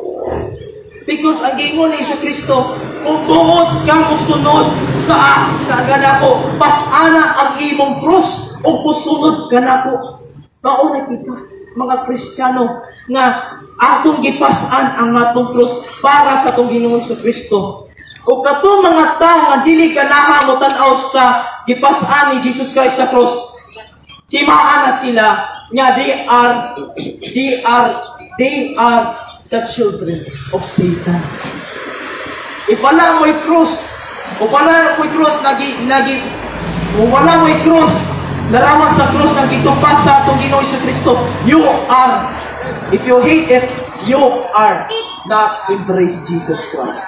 Because ang giingon ni Hesus Kristo, kung buot ka mosunod sa kanako, pas-ana ang imong cross o musunod kanako. Mao na kita mga Kristiyano nga atong gipas-an ang atong cross para sa atong Ginoong Kristo. O katong mga tao nga dili ganahan mo tan-aw sa gipas-an ni Jesus Christ sa cross, timaan na sila nga they are the children of Satan. If wala mo'y cross, o wala mo'y cross, nagi, nagi, o wala mo'y cross, larawan sa cross ng gitumpas sa atong Ginoong Kristo, you are, if you hate it, you are not embrace Jesus Christ.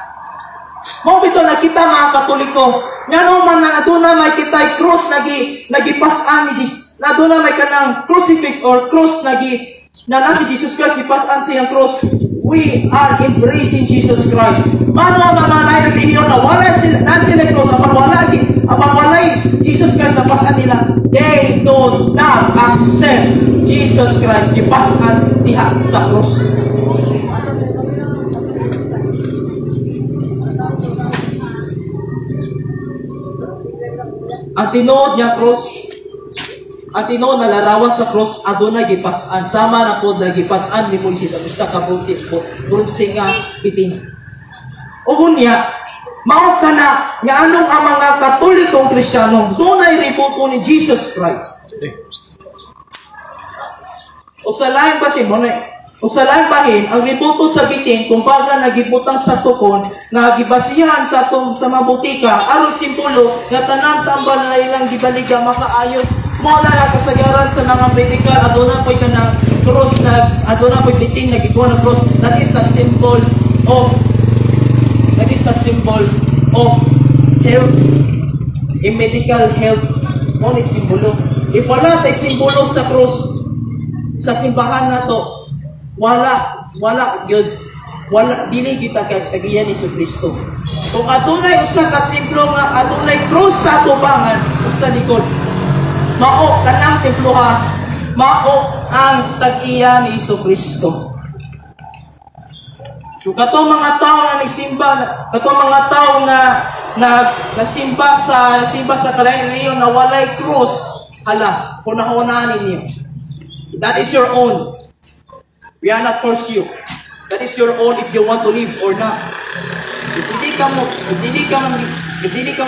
Mao bitaw nakita, mga Katoliko, ngano man na aduna may kitay cross nagipas-an ni Jesus, na aduna may kanang crucifix or cross nagi na na si Jesus Christ gipas-an siyang cross, we are embracing Jesus Christ. Mano ang mga lain relihiyon na wala sila, na sila cross, apan walay Jesus Christ na pas-an nila, they do not accept Jesus Christ gipas-an diha sa cross. Ang tinuod nga cross, ang tinuod na larawan sa cross, aduna gipas-an. Sama na pod na gipas-an ni Moises ang usa ka buti bronse nga bitin. Ug unya, mao ka na nga anong ang mga Katolikong Kristiyano dunay rebuto ni Jesus Christ. O sa laing basin mo na, o sa laing bahin, ang rebuto sa bitin kumbaga nagibutang sa tukon nga gibasihan sa atong sa mabutika aron simbolo nga tanan tambal na ilang gibaliga makaayo. Mao na nga kasagaran sa mga medical, aduna po'y kanang cross na aduna po'y bitin na gikuha ng cross. That is the symbol of health in medical health. Mao ni simbolo. If wala tay simbolo sa cross sa simbahan nato, wala wala gyud, wala, dili kita tag-iya ni Kristo. Kung adunay usa ka templo nga adunay cross sa atubangan ug sa likod, mao kanang temploha, mao ang tag-iya ni Kristo. So katong mga tao nga nagsimba, katong mga tao nga na nasimba sa kalain relihiyon na walay cross, hala, hunahunaan ninyo. That is your own. We are not force you. That is your own if you want to live or not. If dili ka mo,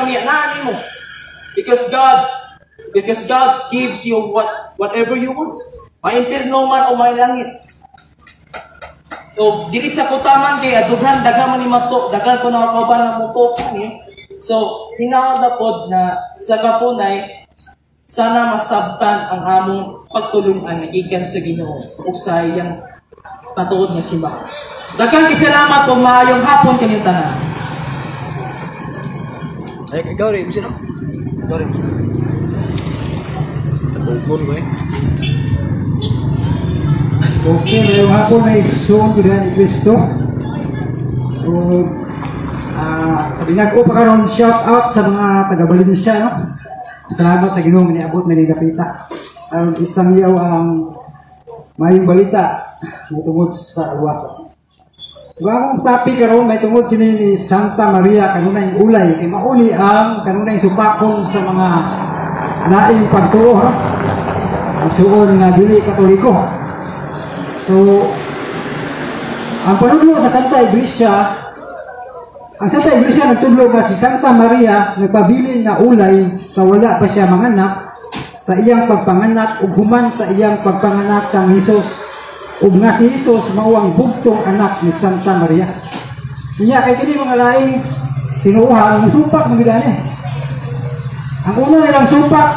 nani mo. Because God gives you whatever you want. Maimpirno man o may langit. So, dili sa kutaman kay adughan daghan man ni mato, daghan ko na kauban nga moto ni. So, hinaot pod na sa kapunay sana masabtan ang among pagtulungan gikan sa Ginoo ug sa iyang patuod nga simbahan. Daghang salamat ug maayong hapon kanyong tanan. Ay, ikaw rin, sino? Ikaw rin, sino? Tabugon ko eh. Okay, ngayong hapon ay suon ko ni Kristo. Ug sa binag-o pa karon, shout out sa mga taga Valencia, no? Salamat sa Ginoo niabot na ni dapita. Aron isang yaw ang maayong balita may tungod sa luwasan. Ug akong topic karon may tungod kini ni Santa Maria kanunay ulay, kay mauni ang kanunay supakon sa mga laing pagtuo, no? Igsuon nga dili Katoliko. So, ang panudlo sa Santa Iglesia, ang Santa Iglesia nagtudlo nga si Santa Maria nagpabilin nga ulay sa wala pa siya manganak sa iyang pagpanganak ug human sa iyang pagpanganak kang Hesus, ug nga si Hesus mao ang bugtong anak ni Santa Maria. Nya kay kini mga laing tinuohan, ang supak man gyud ani. Ang una nilang supak,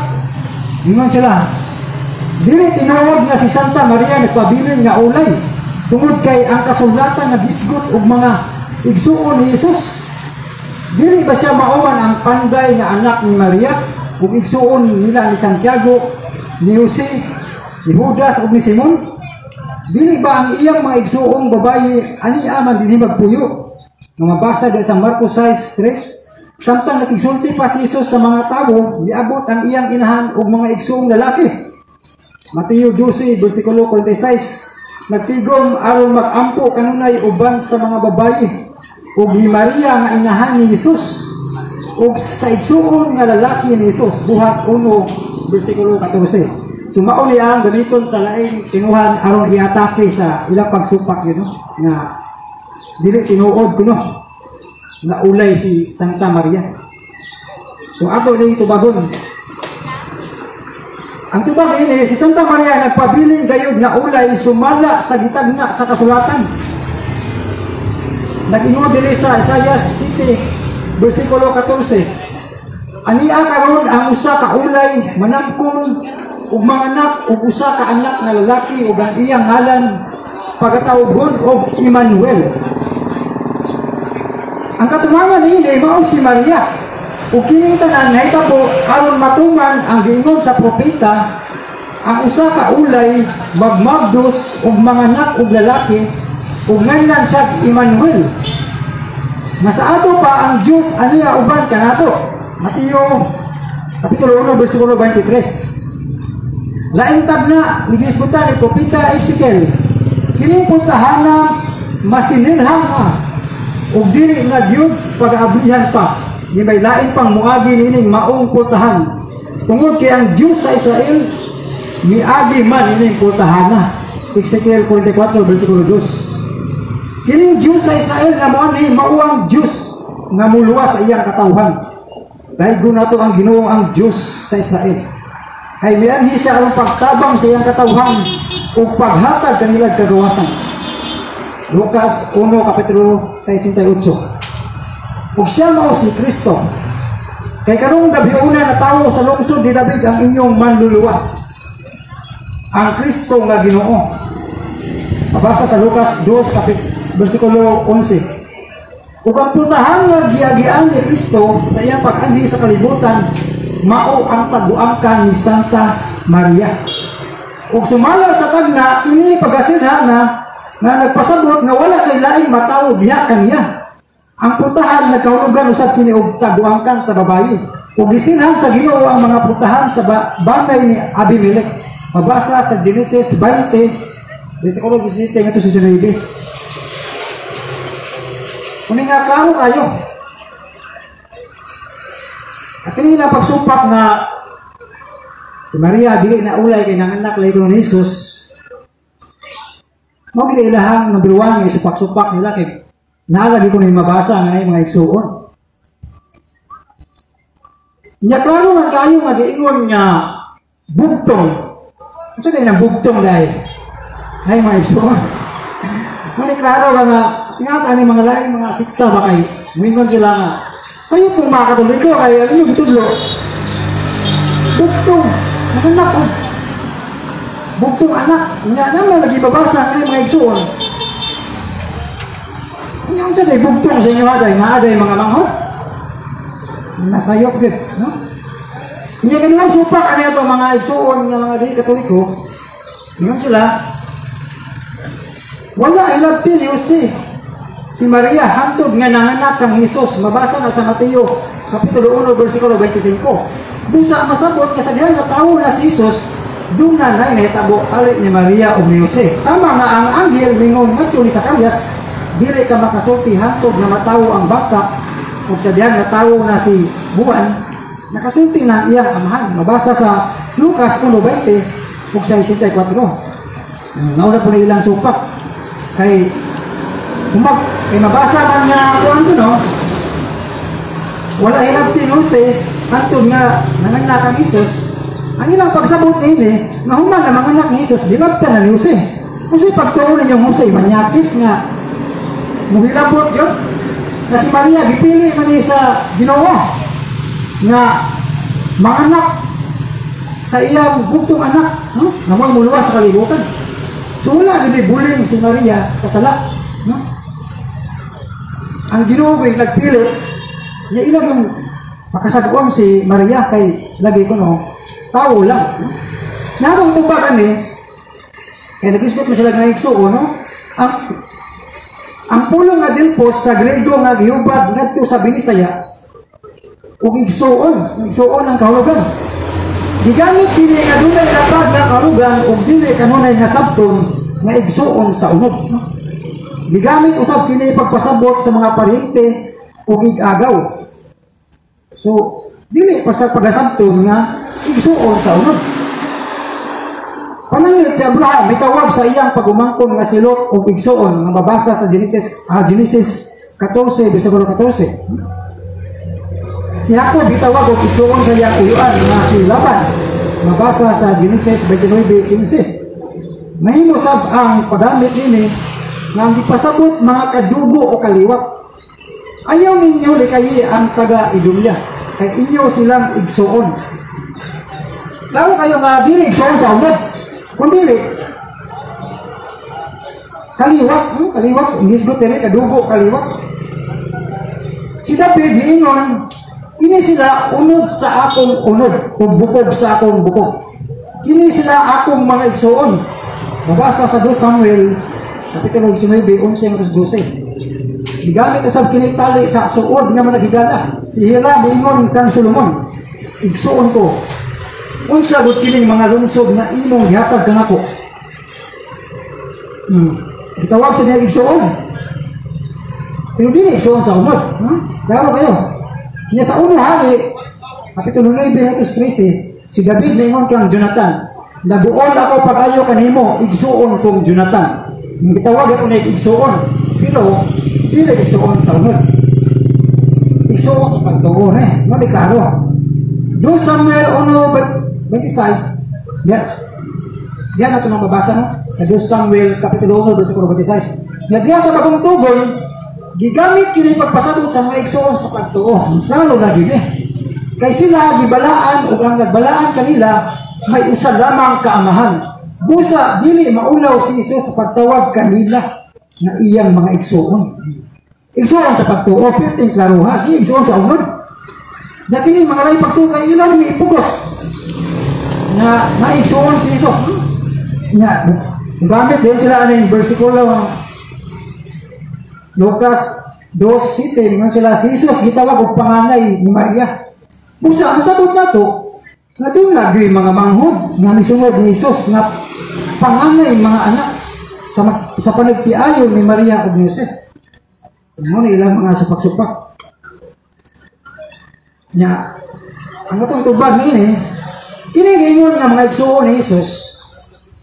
ingon sila, dili tinuod nga si Santa Maria nagpabilin nga ulay tungod kay ang kasulatan nagisgot og mga igsuon ni Jesus. Dili ba siya mauman ang panday nga anak ni Maria ug igsuon nila ni Santiago, ni Jose, ni Judas ug ni Simon? Dili ba ang iyang mga igsuong babayi ani aman dinhi magpuyo? Nga mabasa di sa Marcos 6:3, samtang nakigsulti pa si Jesus sa mga tawo, niabot ang iyang inahan ug mga igsuong lalaki. Mateo 12, versikulo 46, nagtigom aron mag-ampo kanunay uban sa mga babayi ug ni Maria nga inahan ni Jesus ug sa igsuon nga lalaki ni Jesus, Buhat 1 versikulo 14. So mao ni ang gamiton sa laing tinuhan aron iatake sa ilang pagsupak yun, no? Nga dili tinuod kuno nga ulay si Santa Maria. So ato ning tubagon. Ang tubag ini, si Santa Maria nagpabilin gayud nga ulay sumala sa gitagna sa kasulatan. Nag-ingon diri sa Isaiah 7 versikulo 14. Ania karon ang usa ka ulay manamkon ug manganak og usa ka anak nga lalaki ug ang iyang ngalan pagatawgon og Emmanuel. Ang katumangan niini mao si Maria. Ug kining tanan nahitabo aron matuman ang giingon sa propeta, ang usa ka ulay magmagdos ug manganak og lalaki ug nganlan siya Emmanuel. Nga sa ato pa ang Dios aniya uban kanato. Mateo kapitulo 1 versikulo 23. Laing tagna ni gisgutan ni propeta Ezekiel, kining puntahana masinilhang na ug dili na gyud pag-aablihan pa ni may lain pang muagi niining maong pultahan tungod kay ang Dios sa Israel miagi man ining pultahana. Ezekiel 44 versikulo 2. Kining Dios sa Israel nga moanhi mao ang Dios nga muluwas sa iyang katawhan. Dahil nato ang Ginoo ang Dios sa Israel. Kay mianhi siya aron pagtabang sa iyang katawhan ug paghatag kanila kagawasan. Lucas 1 kapitulo 68. Ug siya mao si Kristo. Kay karong gabiuna natawo sa lungsod ni David ang inyong manluluwas, ang Kristo nga Ginoo. Mabasa sa Lucas 2 versikulo 11. Ug ang pultahan nga giagian ni Kristo sa iyang pag-anhi sa kalibutan mao ang taguangkan ni Santa Maria. Ug sumala sa tagna ini pagasidha na nga nagpasabot nga wala kay laing matawo diha kaniya. Ang pultahan nagkahulugan usab kini og taguangkan sa babayi. Ug gisinhan sa Ginoo ang mga pultahan sa bangay ni Abimelech. Mabasa sa Genesis 20 versikulo 17 ngadto sa 19. Kuni nga klaro kayo. At kini na pagsupak na si Maria dili na ulay kay nanganak lay ni Jesus. Mao gid ilahang number 1 nga isupak-supak nila kay naalagi ko na mabasa nga mga igsuon. Nya klaro man kayo nga giingon nga bugtong. Unsa kay nang bugtong dai? Ay mga igsuon. Muna klaro ba nga tingata ani mga laing mga sikta ba kay muingon sila nga sayo pong mga Katoliko kay ang inyong gitudlo bugtong nanganak og bugtong anak. Nya naman lagi babasa nga mga igsuon. Nya unsa day bugtong sa inyo aday nga aday mga manghod? Nasayop gid, no? Nya kanang supak ani ato mga igsuon nga mga di Katoliko. Ingon sila wala ilabti ni Jose si Maria hantod nga nanganak kang Hesus. Mabasa na sa Mateo kapitulo 1 versikulo 25. Busa masabot nga sa diha natawo na si Hesus, duna na nahitabo tali ni Maria ug ni Jose. Sama nga ang anghel mingon ngadto ni Zacarias, dili ka makasulti hantod nga matawo ang bata, ug sa diha natawo na si Juan, nakasulti na ang iyang amahan. Mabasa sa Lucas 1:20. ug 64. Nauna po na ilang supak. Kay kumag kay mabasa man nga kuan ko, no, wala hilabti ni Jose hantod nga nanganak ang Hesus. Ang ilang pagsabot niini nga human na manganak ni Hesus, gilabtan na ni Jose. Jose, pagtuo ninyong Jose manyakis nga muhilabot yun na si Maria gipili man ni sa Ginoo nga manganak sa iyang bugtong anak, no, nga mo'y muluwas sa kalibutan. So wala gid buling si Maria sa sala, no? Ang Ginoo ay nagpili niya, ilang yung makasag-uam si Maria kay lagi ko, no, tao lang, no? Nakatong tubagan ni kay nagisgot mo sila nga igsuon, no? Ang pulong nga adelphos sa Grego nga gihubad ngadto sa Binisaya ug igsuon, igsuon ang kahulugan. Gigamit kini nga dunay lapad nga kahulugan ug dili kanunay nga sabton nga igsuon sa unod. Gigamit usab kini pagpasabot sa mga paryente ug igagaw. So, dili pa sa pagasabton nga igsuon sa unod. Pananglit si Abraham mitawag sa iyang pagumangkon nga si Lot og igsuon nga mabasa sa Genesis 14 bersikulo 14. Si Jacob gitawag og igsuon sa iyang uyuan nga si Laban, mabasa sa Genesis 29:15. Mahimo sab ang paggamit nini nga ang gipasabot mga kadugo o kaliwat. Ayaw ninyo likayi ang taga Idumea kay inyo silang igsuon. Lalo kayo nga dili igsuon sa unod, kundi kaliwat, kaliwat, ingisgot diri kadugo, kaliwat. Si David miingon, "Kini sila unod sa akong unod ug bukog sa akong bukog. Kini sila akong mga igsuon." Mabasa sa 2 Samuel Kapitulo 19, 11 12. Gigamit usab kini tali sa suod nga mga higala. Si Hira miingon kang Solomon, "Igsuon ko, unsa gud kining mga lungsod nga imong gihatag kanako?" Gitawag sa niya igsuon. Pero dili igsuon sa unod. Klaro kayo. Nya sa uno Hari, Kapitulo 9, 13, si David miingon kang Jonathan, "Naduol ako pag-ayo kanimo, igsuon kong Jonathan." Gitawag ako na igsuon. Pero dili igsuon sa unod. Igsuon sa pagtuo eh. No, di klaro. 2 Samuel 1:26. Yan. Yan nato nang mabasa, no? Sa 2 Samuel Kapitulo 1, versikulo 26. Nga diya sa Bagong Tugon, gigamit kini pagpasabot sa mga igsuon sa pagtuo. Lalo na gini. Kay sila gibalaan ug ang nagbalaan kanila may usa lamang kaamahan. Busa dili maulaw si Jesus sa pagtawag kanila nga iyang mga igsuon. Igsuon sa pagtuo, perting klaruha, di igsuon sa unod. Na kini mga laing pagtuo kay ilang may ipugos na naigsuon si Jesus. Nga, gamit din sila aning bersikulo Lucas 2:7, ingon sila si Jesus gitawag og panganay ni Maria. Busa ang sabot nato nga doon gyud mga manghod nga misunod ni Jesus nga panganay mga anak sa panagtiayon ni Maria ug ni Jose. Mo na ilang mga supak-supak. Nya, ang atong tubag niini, kini giingon nga mga igsuon ni Jesus,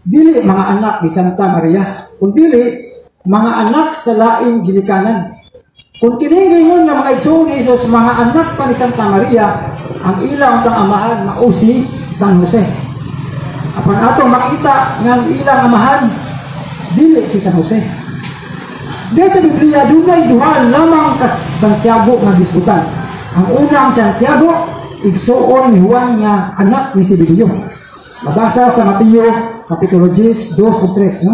dili mga anak ni Santa Maria, kun dili mga anak sa laing ginikanan. Kung kini giingon nga mga igsuon ni Jesus mga anak pa ni Santa Maria, ang ilang kang amahan mao si San Jose. Apan atong makita nga ang ilang amahan dili si San Jose. Dahil sa Biblia, dunay duha lamang ka Santiago nga gisgutan. Ang unang Santiago, igsuon ni Juan nga anak ni Zebedeo. Mabasa sa Mateo, Kapitulo 10, 2 ug 3, no?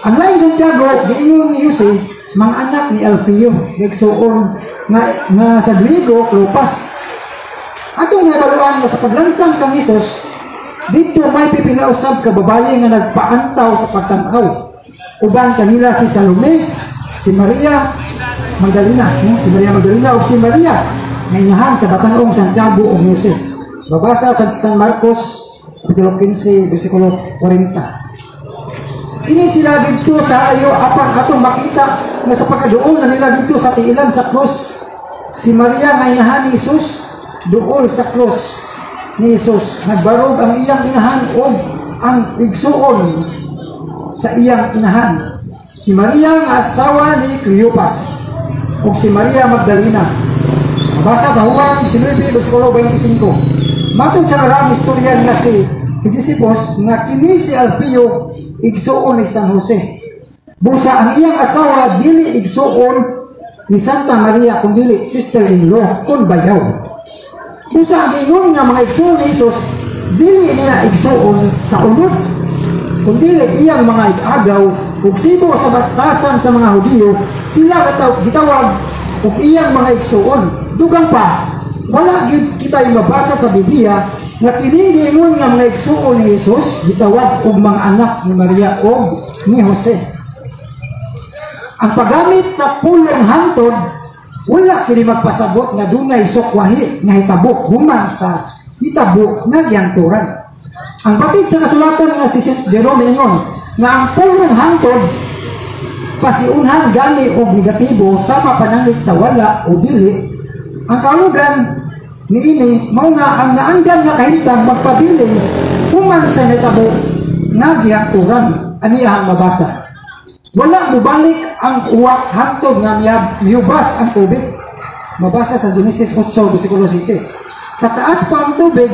Ang laing Santiago, giingon ni Jose, mga anak ni Alfeo, igsuon nga sa Griego, Clopas. Atong nabaluan nga sa paglansang kang Hesus, dito may pipinausab ka babaye nga nagpaantaw sa pagtan-aw. Uban kanila si Salome, si Maria Magdalena, no? Si Maria Magdalena ug si Maria nga inahan sa batan-ong Santiago ug Jose. Babasa sa San Marcos Kapitulo 15, versikulo 40. Kini sila didto sa ayo apan atong makita nga sa pagkaduol na nila didto sa tiilan sa krus. Si Maria nga inahan ni Jesus duol sa krus ni Jesus. Nagbarog ang iyang inahan og ang igsuon sa iyang inahan. Si Maria nga asawa ni Cleopas ug si Maria Magdalena. Mabasa sa Juan 19, versikulo 25. Matod sa karang istorya nga si Josephus nga kini si Alfeo igsuon ni San Jose. Busa ang iyang asawa dili igsuon ni Santa Maria kundi sister-in-law kun bayaw. Busa ang ingon nga mga igsuon ni Jesus dili nila igsuon sa unod kundi iyang mga igagaw ug sibo sa batasan sa mga Hudiyo sila gitawag ug iyang mga igsuon. Dugang pa, wala gyud kita mabasa sa Biblia nga kining giingon nga mga igsuon ni Jesus gitawag og mga anak ni Maria og ni Jose. Ang paggamit sa pulong hantod wala kini magpasabot nga dunay sukwahi nga hitabo human sa hitabo nga gihanturan. Ang batid sa kasulatan nga si St. Jerome ingon nga ang pulong hantod pasiunhan gani og negatibo sama pananglit sa wala o dili. Ang kahulugan niini mao nga ang naanggan nga kahimtang magpabilin human sa nahitabo nga gihanturan. Aniyahang mabasa. Wala mobalik ang uwak hantod nga mihubas ang tubig. Mabasa sa Genesis 8, versikulo 7. Sa taas pa ang tubig,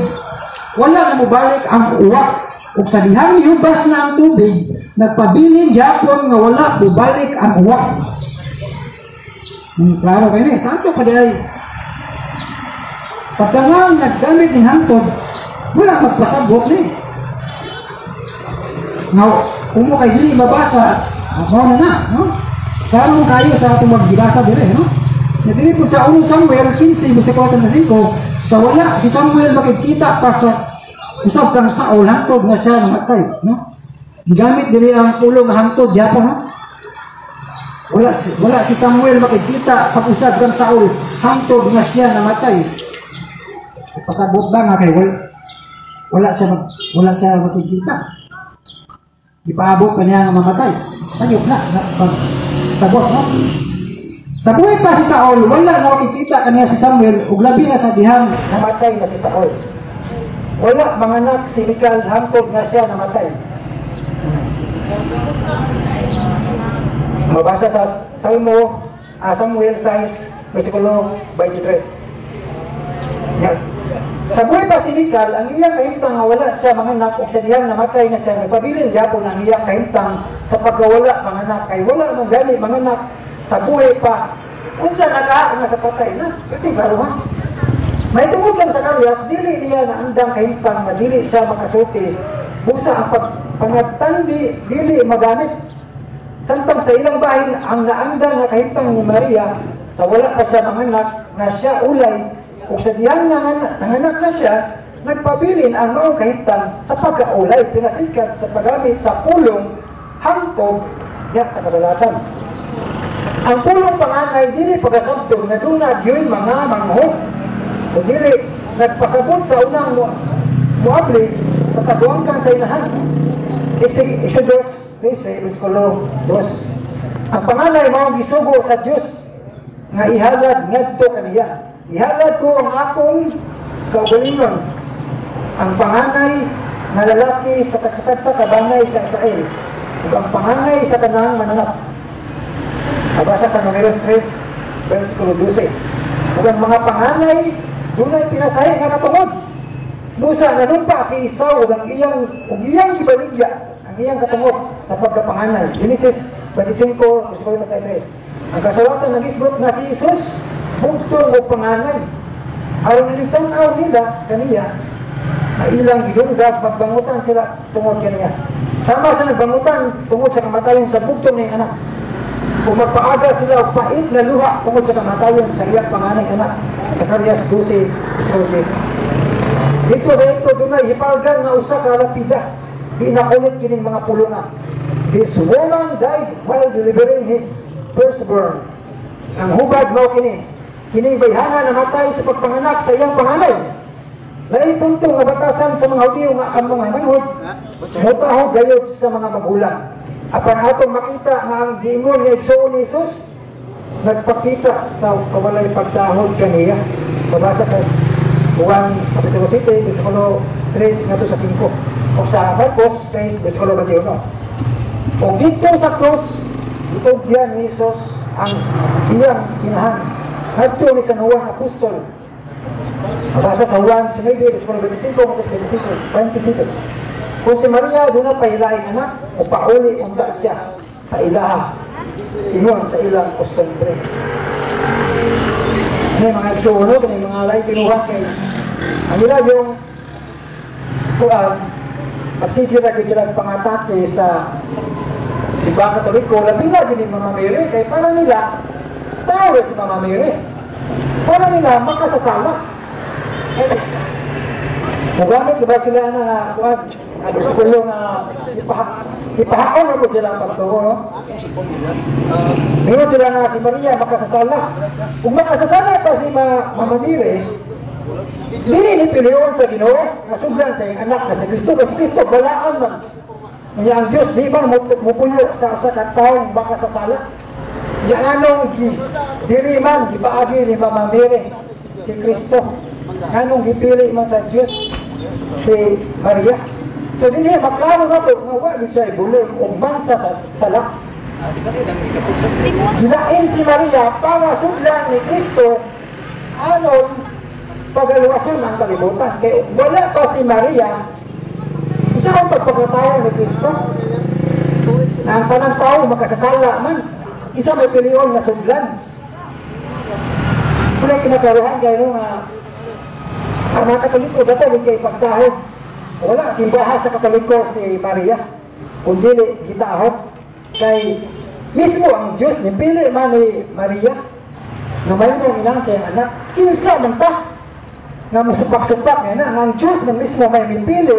wala na mobalik ang uwak. Ug sa dihang mihubas na ang tubig, nagpabilin japon nga wala mobalik ang uwak. Klaro kayo ni, saan ka pa di ay? Pagka nga naggamit ni hantod, wala magpasabot ni. Now, kung mo kay dili mabasa, mao na na, no? Klaro kayo sa atong magbasa dire, no? Na dili po sa 1 Samuel 15, versikulo 35, sa wala si Samuel makikita pa sa usab kang Saul hantod nga siya namatay, no? Gamit diri ang pulong nga hantod gyapon, no? Wala si Samuel makikita pag-usab kang Saul hantod nga siya namatay. Pasabot ba nga kay wala siya makikita. Ipaabot pa niya nga mamatay. Sayop na, pag sabot, no? Sa buhay pa si Saul, wala na makikita kaniya si Samuel ug labi na sa dihang namatay na si Saul. Wala manganak si Mical hangtod nga siya namatay. Mabasa sa Salmo, Samuel 6, versikulo 23. Yes. Sa buhay pa si Mical, ang iyang kahimtang nga wala siya manganak ug sa dihang namatay na siya, nagpabilin gyapon ang iyang kahimtang sa pagkawala manganak kay wala man gani manganak sa buhay pa. Unsa na ka nga sa patay na? Ito klaro ha. May tungod lang sa Karyas, dili niya na andang kahimtang nga dili siya makasulti. Busa ang pagpangatandi dili magamit. Samtang sa ilang bahin ang naandang nga kahimtang ni Maria sa wala pa siya manganak nga siya ulay ug sa dihang nanganak na siya, nagpabilin ang maong kahimtang sa pagkaulay pinasikat sa paggamit sa pulong hangtod diha sa kasulatan. Ang pulong panganay dili pagasabtong nga duna gyud mga manghod o dili nagpasabot sa unang muabli sa kabuangkan sa inahan. Exodus 13, versikulo 2. Ang panganay mao gisugo sa Dios nga ihalad ngadto kaniya. Ihalad ko ang akong kaugalingon, ang panganay nga lalaki sa tagsa-tagsa ka banay sa Israel ug ang panganay sa tanang mananap. Mabasa sa Numeros 3, versikulo 12. Ug ang mga panganay dunay pinasahi nga katungod. Musa nanumpa si Esau ug ang iyang gibaligya ang iyang katungod sa pagkapanganay. Genesis 25, versikulo 33. Ang kasulatan nagisgot nga si Jesus bugtong og panganay. Aron nilitanaw nila kaniya na ilang gidungag magbangutan sila tungod kaniya. Sama sa nagbangutan tungod sa kamatayon sa bugtong ng anak. Kung magpaaga sila og pait na luha tungod sa kamatayon sa iyang panganay anak. Zacarias 12, versikulo 10. Dito sa ito dunay hipalgan nga usa ka lapida. Di nakulit kining mga pulungan. This woman died while delivering his firstborn. Ang hubad mao kini. Kining bayhana namatay sa pagpanganak sa iyang panganay. Lain punto nga batasan sa mga Hudiyo nga ang mga manghod motahog gayud sa mga magulang. Apan atong makita nga ang giingon nga igsuon ni Jesus nagpakita sa kawalay pagtahod kaniya. Mabasa sa Juan Kapitulo 7, versikulo 3 ngadto sa 5. O sa Marcos 3, versikulo 21. O dito sa cross, gitugyan ni Jesus ang iyang inahan. Ngadto ni San Juan Apostol. Mabasa sa Juan 19, versikulo 25, 26, 27. Kung si Maria duna pay laing anak, o pauli unta siya sa ilaha, ingon sa ilang kostumbre. Ini mga igsuon, kani mga laing tinuhan kay ang ila yung kuan magsige ra gyud sila pangatake sa Simbahan Katoliko, labi na gyud ni Mama Mary kay para nila tao si Mama Mary. Para nila makasasala. Mugamit ba sila na kuan ang bersikulo nga ipahaon na po sila ang pagtuo, no? Ngayon sila nga si Maria makasasala. Kung makasasala pa si Mama Mary, dili ni pilion sa Ginoo nga suglan sa iyang anak na si Kristo kasi Kristo balaan man. Nya ang Dios di man mupuyo sa usa ka tawo makasasala. Nya anong dili man gipaagi ni Mama Mary si Kristo. Nganong gipili man sa Dios si Maria. So dinhi maklaro na to nga wa gyud siya ibulong og mansa sa sala. Gilain si Maria para sudlan ni Kristo anon pagaluwason ang kalibutan. Kay wala pa si Maria, unsa ang pagpakatawo ni Kristo? Na ang tanang tao makasasala man, isa may pilion nga sudlan. Wala kinakaruhan kayo nga ang mga Katoliko dato kay pagtahod. Wala simbaha sa Katoliko si Maria, kung dili gitahod kay mismo ang Dios nipili man ni Maria nga mahimong inang sa iyang anak. Kinsa man ta nga musupak-supak nga na ang Dios man mismo may mipili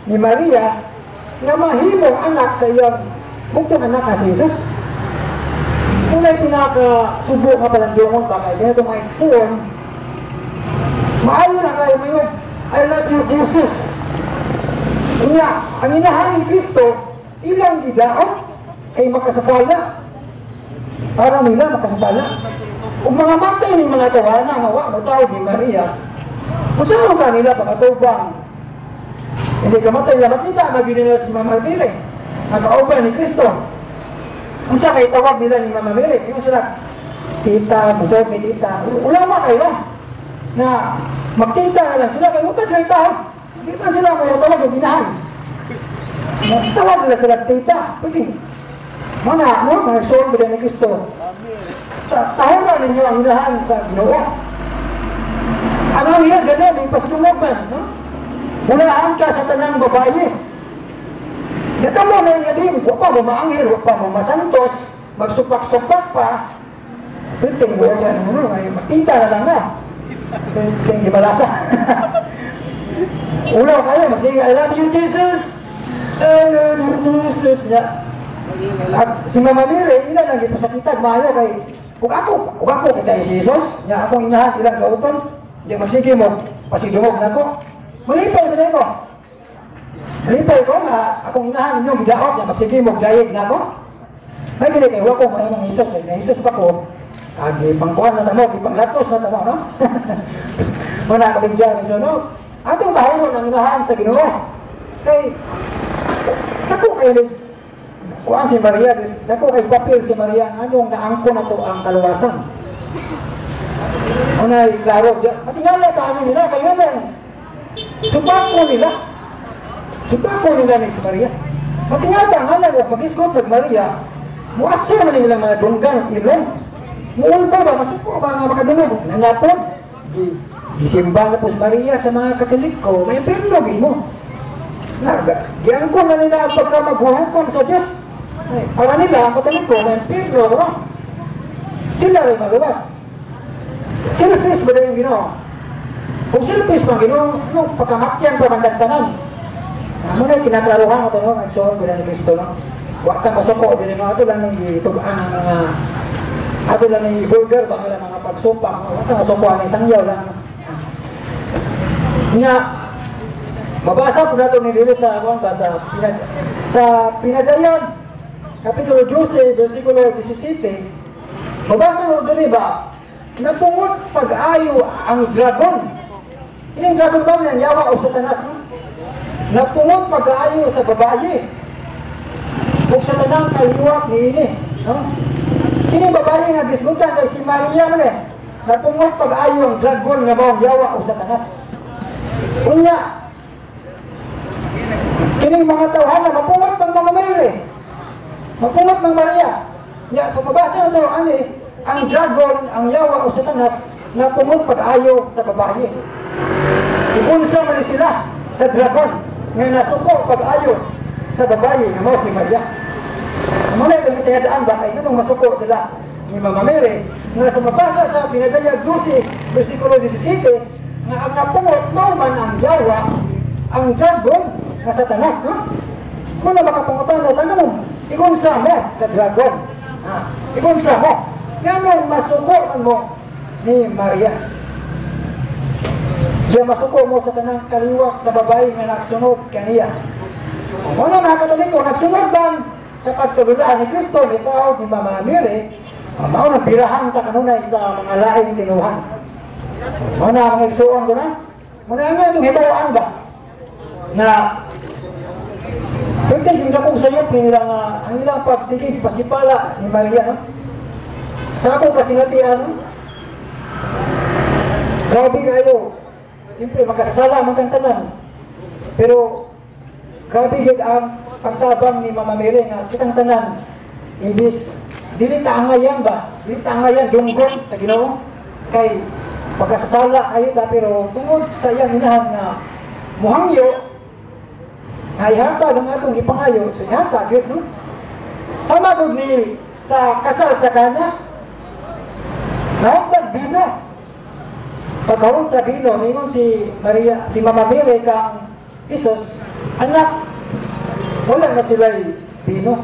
ni Maria nga mahimong anak sa iyang bugtong anak nga si Jesus. Unay pinakasubo nga palandungon pa kay ganito mga igsoon, maayo na kayo mayon, I love you Jesus. Unya, ang inahan ni Kristo, ilang gidaot ay makasasala. Para nila makasasala. Kung mga matay ni mga tawana nga wa mo tawag ni Maria, unsa man ka nila pakatubang? Hindi ka matay nila makita, magyud nila si Mama Mary, nagkauban ni Kristo. Unsa kay tawag nila ni Mama Mary? Yung sila, tita, busog ni tita. Ulama kayo na magtita na lang sila, kaya huwag sila tawag. Hindi man sila may tawag o ginahan. Tawag nila sila tita. Pwede. Mga, no? Mga suot ni Kristo. Tahunan ninyo ang hinahan sa Ginoo. Ano ang iyan? Ganun, yung pasilungog man. No? Hulaan ka sa tanang babae. Gatamo na yung din. Huwag pa mo maanghel, huwag pa mo masantos, magsupak-supak pa. Pwede, huwag yan. Ano, ay, magtita na lang na. Pwede, gibalasa. Ulaw kayo, magsige, I love you, Jesus! I love you, Jesus! Ya. At si Mama Mary, ilan ang gipasakitan, maayo kay, ug ako kay si Jesus, nya akong inahan ilang kauton, di magsige mo, pasidungog na ko. Malipay ba ko? Malipay ko nga akong inahan ninyo gidaot, nya magsige mo, dayeg na ko. May gini kay wa ko mahimong Jesus, kay Jesus pa ko, gipangkuan na tamo, gipanglatos na tamo, no? Wala ka bigyan, so no? Atong tahunon ang inahan sa Ginoo. Kay dako kay kuan si Maria, dako kay papel si Maria anong naangko na to ang kaluwasan. Unay klaro diya. Patingala ta ano nila kay nganong subako nila. Subako nila ni si Maria. Patingala nga lang og magisgot nag Maria, muaso man nila mga dunggan ilong. Muulba ba masuko ba nga makadungog nanapon? Gisimba na po si Maria sa mga Katoliko, may impierno gid mo. Giangko na nila ang pagka maghuhukom sa Diyos. Para nila, ang Katoliko, may impierno, no? Sila rin maluwas. Selfish ba na yung Ginoo? Kung selfish ba ang Ginoo, ano, pagkamatyan pa mandagtanan. Amo na kinaklaruhan ko ito, no? Nagsuon ko na ni Kristo, no? Huwag kang masuko, din mo, ato lang yung gitugaan ang mga, ato lang yung burger, baka lang mga pagsupang, huwag kang masuko ang isang yaw lang. Nga, mabasa po nato ni dili sa sa Pinadayon, Kapitulo 12, versikulo 17, mabasa mo dili ba, napungot pag-ayo ang dragon. Ining dragon ba niyang yawa o Satanas, no? Napungot pagkaayo sa babaye ug sa tanang kaliwat niini, no? Kini babaye nga gisgutan kay si Maria man eh. Napungot pag-ayo ang dragon nga mao ang yawa o Satanas. Unya, kining mga tawhana mapungot pang mga Mary. Mapungot mang Maria. Ya, kung mabasa na ito, ani, ang dragon, ang yawa o Satanas, napungot pag-ayo sa babaye. Iunsa man ni sila sa dragon nga nasuko pag-ayo sa babaye nga mao si Maria. Muna itong itinadaan ba kay nung masuko sila ni Mama Mary nga sa mabasa sa Pinadayag 12 versikulo 17 nga ang napungot mao man ang yawa, ang dragon nga Satanas, no? Muna makapungutan na tanong, igunsa mo sa dragon. Ah, igunsa mo. Nganong masuko man mo ni Maria? Diya masuko mo sa tanang kaliwat sa babae nga nagsunod kaniya. Muna mga Katoliko, nagsunod bang sa pagtululaan ni Kristo ni tao ni Mama Mary, mao nang birahan ta kanunay sa mga laing tinuhan. Mao na ang igsuon ko na. Muna nga itong hibawan ba na pwede yung dakong sayop nila nga ang ilang pagsigig pasipala ni Maria, no? Sa akong kasinatian, grabe kayo. Siyempre, magkasasala man kang tanan. Pero grabe yun ang pagtabang ni Mama Mary nga kitang tanan imbis dili ta angayan ba, dili ta angayan dunggon sa Ginoo kay pagkasasala kayo ta, pero tungod sa iyang inahan nga muhangyo nga ihatag ang atong gipangayo, so ihatag yun, no? Sama gud ni sa kasal sa Kana, nauptag bino. Pagkaroon sa bino, ningon si Maria, si Mama Mary kang Isos, anak, wala na sila'y bino.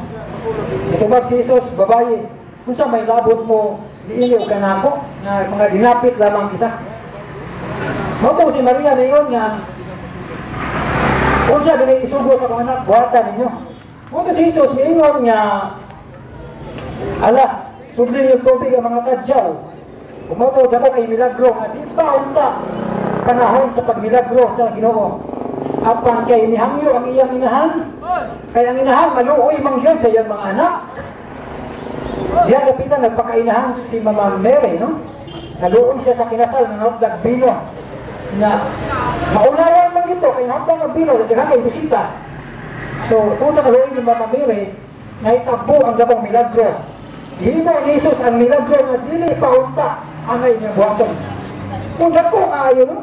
Itubag si Isos, babae, unsa may labot mo niini og kanako nga mga dinapit lamang kita. Mao si Maria ningon nga unsa gani isugo sa mga anak, buhatan ninyo. Mao si Isos ningon nga ala, sudli niyo tubig ang mga tadyaw. Mao to dako kay milagro nga di pa unta panahon sa pagmilagro sa Ginoo. Apan kay mihangyo ang iyang inahan, kay ang inahan maluoy man gyud sa iyang mga anak. Diyan kapitan nagpakainahan si Mama Mary, no? Naluoy siya sa kinasal nga naupdag bino. Na maunawan man gito kay naupdag ang bino daghan kay bisita. So tungod sa kaluoy ni Mama Mary, nahitabo ang dakong milagro. Himo ni Jesus ang milagro nga dili pa unta angay niya buhaton. Kung dako kaayo, no?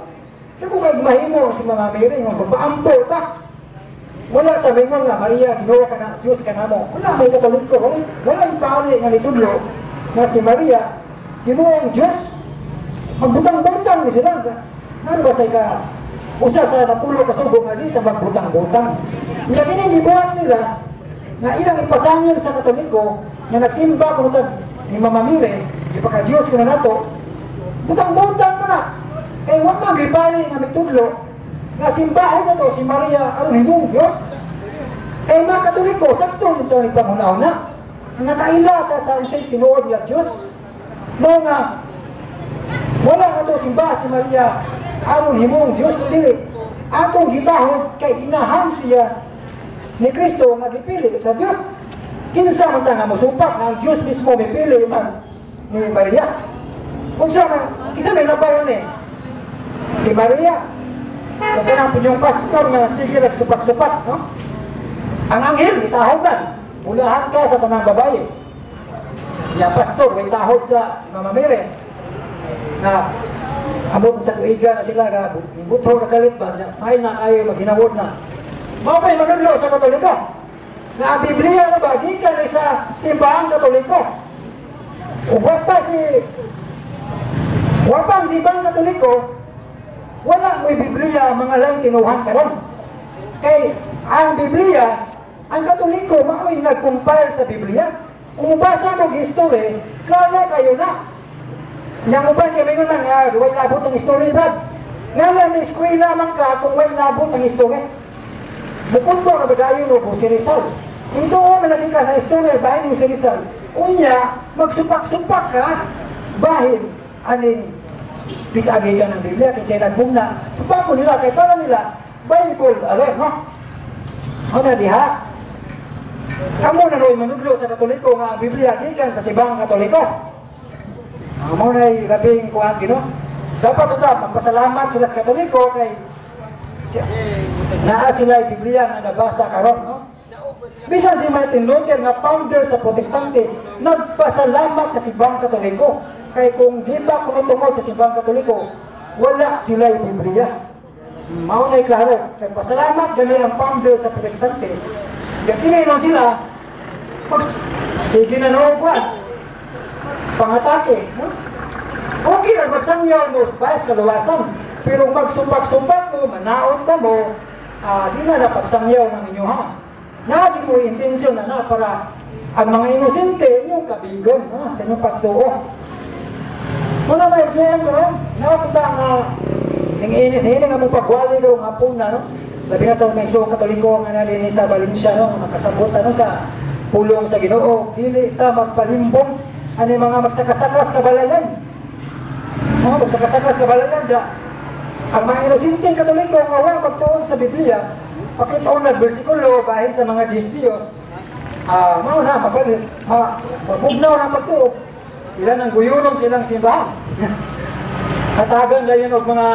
Dako kay mahimo si Mama Mary nga magpaampo ta. Wala ta mingon nga Maria Ginoo ka na, Dios ka namo. Wala may Katoliko, wala yung pari nga nitudlo na si Maria Ginoong Dios. Magbutang-butang ni sila. Ngano ba say ka usa sa napulo ka sugo nga di ta magbutang-butang. Nga kini gibuhat nila nga ilang ipasangil sa Katoliko nga nagsimba kuno ta ni Mama Mary, ipaka Dios kuno nato. Butang-butang mo na. Kay wa man gipari nga mitudlo nga simbahon na to si Maria aron himong Dios. Kay mga Katoliko sakto nito ni panghuna-huna nakaila ta sa unsay tinuod nga Dios. Mao nga wala nga to simba si Maria aron himong Dios dili. Atong gitahod kay inahan siya ni Kristo nga gipili sa Dios. Kinsa man ta nga mosupak nga ang Dios mismo mipili man ni Maria? Unsa man kinsa may nabayon ni si Maria? So kanang pinyong pastor nga sige nagsupak-supak, no? Ang anghel gitahod man, ulahan ka sa tanang babaye. Ya pastor way tahod sa Mama Mary. Na abot sa tuiga na sila ga butho na kalit ba, may na kayo maghinawod na. Mao kay manudlo sa Katoliko. Na ang Biblia na ba gikan ni sa simbahang Katoliko. Ug wa pa ang simbahang Katoliko, wala mo'y Biblia mga lang tinuhan karon. Kay ang Biblia, ang Katoliko mao'y nag-compile sa Biblia. Kung mabasa mo history, klaro kayo na. Yang uban kay mingon man nga way labot ang history brad. Nga lang may eskwela man ka kung way labot ang history. Mukunto na ba dayon og si Rizal? Intuo man lagi ka sa history bahin ni si Rizal. Unya magsupak-supak ka bahin aning bisagi ka ng Biblia kay siya nagbugna. Supako nila kay para nila Bible alone, no? Ano diha? Kamo na ro'y manudlo sa Katoliko nga ang Biblia gikan sa Sibang Katoliko. Ang mo na'y labing kuhan gino. Dapat uta magpasalamat sila sa Katoliko kay naa sila Biblia nga nabasa karon, no? Bisan si Martin Luther nga founder sa Protestante nagpasalamat sa Simbang Katoliko kay kung di ba kuno tungod sa Simbang Katoliko, wala sila Biblia. Mao na klaro kay pasalamat gani ang founder sa Protestante. Kaya kini sila mag sige na no kuan pangatake, no? Okay ra magsangyaw mo sa kaluwasan, pero magsumpak-sumpak mo, manaon pa mo, di na napagsangyaw ng inyo ha. Nagi mo intensyon na na para ang mga inosente inyong kabigon, no? Sa inyong pagtuo. Muna may igsuon ko, no? Nakapunta nga hingi nga mo pagwali ko nga hapon na, no? Labi na sa mga igsuon Katoliko nga nalini sa Valencia, no? Nga makasabot, ano, sa pulong sa Ginoo. Dili ta magpalimbong ani mga magsakasakas kabalayan. Mga magsakasakas kabalayan da. Ang mga inosenteng Katoliko nga wa magtuon sa Biblia, pakitaon na bersikulo bahin sa mga Diyos, mao na mabalik, mabugnaw na pagtuo. Ilan ang guyunom silang simbahan. Hatagan na yun og mga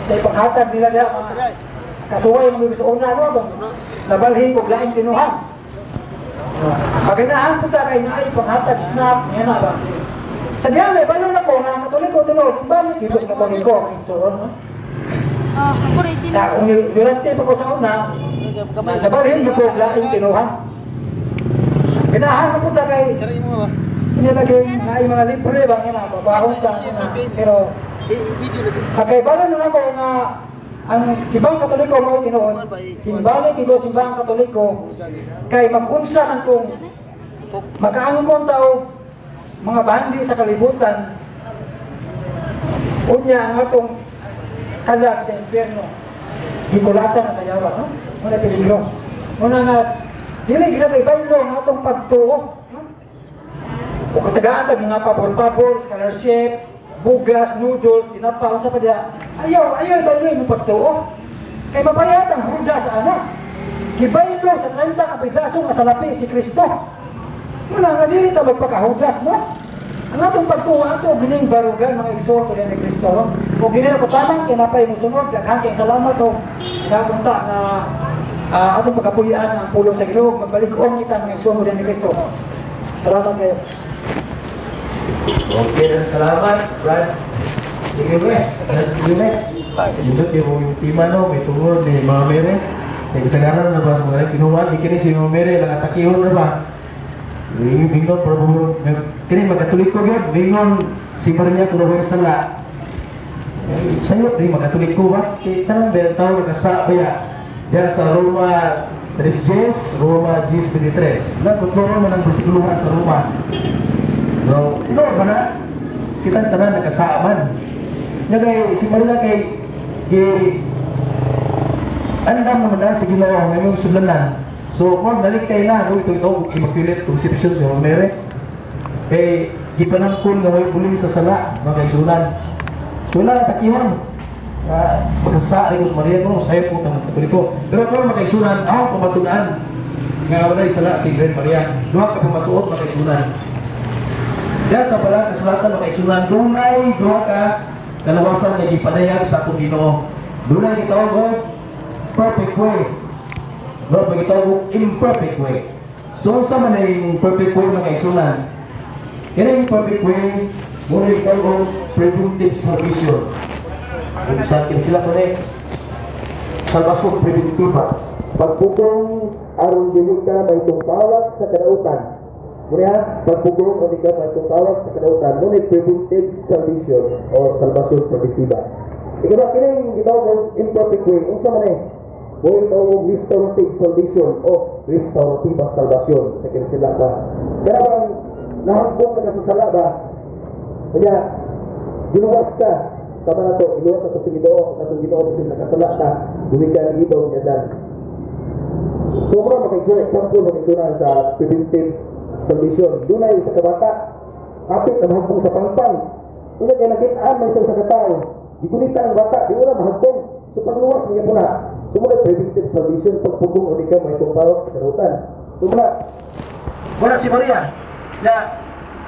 sa ipanghatag nila diha mga kasuway mga sa una, no, kung nabalhin og laing tinuhan. Paganahan po ta kay naay panghatag snap nga na ba. Sa diyan ay balon na ko nga Katoliko tinuod, balik dito sa Katoliko ang suron, no? Sa durante pa ko sa una, nabalhin ko og laing tinuhan. Ganahan po ta kay inilagay na mga libre ba nga mabahong ka na, pero kakaibalo na ako nga ang Simbang Katoliko mao tinuod, hinbalik ko Simbang Katoliko kay mag-unsa man kung makaangkon ta og mga bandi sa kalibutan, unya ang atong kalag sa impyerno gikulatan na sa yawa, no? Muna peligro. Muna nga dili gid na ibaylo ang atong pagtuo, no? O katagaan tag mga pabor-pabor, scholarship, bugas, noodles, tinapa, unsa pa diha. Ayaw, ayaw ibaylo imong pagtuo. Kay maparehatan ang Judas sa anak. Gibaylo sa 30 ka pedaso nga salapi si Kristo. Wala nga dili ta magpakahudas, no? Ang atong pagtuo ato gining barugan mga igsoon ni Kristo, no? O gini na ko tamang kinapay mo sunod, daghan kay salamat og daghang ta nga atong pagkapuy-an ang pulong sa Ginoo, magbalik-on kita mga igsoon ni Kristo. Salamat kayo. Okay, salamat, Brad. Sige, bre. Sige, bre. Dito yung tema, no, may tungod ni Mama Mere. Kaya kasagaran na ba sa mga kinuha, di kini si Mama Mere, lang atakihon na ba? Bingon, pero kini magkatulik ko yun, bingon si Maria kung ano yung sala. Sa'yo, di magkatulik ko ba? Kaya tanang ba tao nagkasa ba ya? Diyan sa Roma 3:10, Roma 10:23. Nagkuturo man ang bersikuluhan sa Roma. No, no ba na? Kita tanan nagkasaaman. Nga kay si Maria kay gi andam naman na sa Ginoo nga imong sudlanan. So kung nalikay na no ito Immaculate Conception si Mary. Kay gipanangkon nga way buli sa sala mga kaigsunan. So wala na takihon. Magkasa rin ko Maria ko sayo po tang Katoliko. Pero kung mga kaigsunan, ako pamatunan nga walay sala si Birhen Maria. Duha ka pamatuod mga kaigsunan. Diyan sa balang kasulatan mga kaigsunan, dunay duha ka kalawasan nga gipadayag sa atong Ginoo. Dunay gitawag og perfect way. No, gitawag og imperfect way. So unsa man ang perfect way mga kaigsunan? Kini perfect way mo ni gitawag og preventive salvation. Kung sa akin sila kuno salvation preventiva. Pagpugong aron dili ka may tungtawag sa kadautan. Muna, pagpugong aron dili ka may tungtawag sa kadautan, mo ni preventive salvation o salvation preventiva. Ikaw kini gitawag og imperfect way. Unsa man ni? Mo gitawag og restorative salvation o restorative salvation sa kini sila ba. Kaya bang nahambong ka sa sala ba? Kaya giluwas ka. Tama na to, iluwas sa atong Ginoo, sa atong Ginoo bisan nakasala ka, gumikan ang ibaw niya dan. So mura makaigsoon example makaigsoon sa preventive salvation. Dunay isa ka bata, kapit na mahagpong sa pangpang. Una kay nakit-an may isa sa katao. Gigunita ang bata, di ora mahagpong. So pagluwas niya po na, so muna preventive salvation, pagpugong o di ka may tumparok sa karutan. So muna, wala si Maria na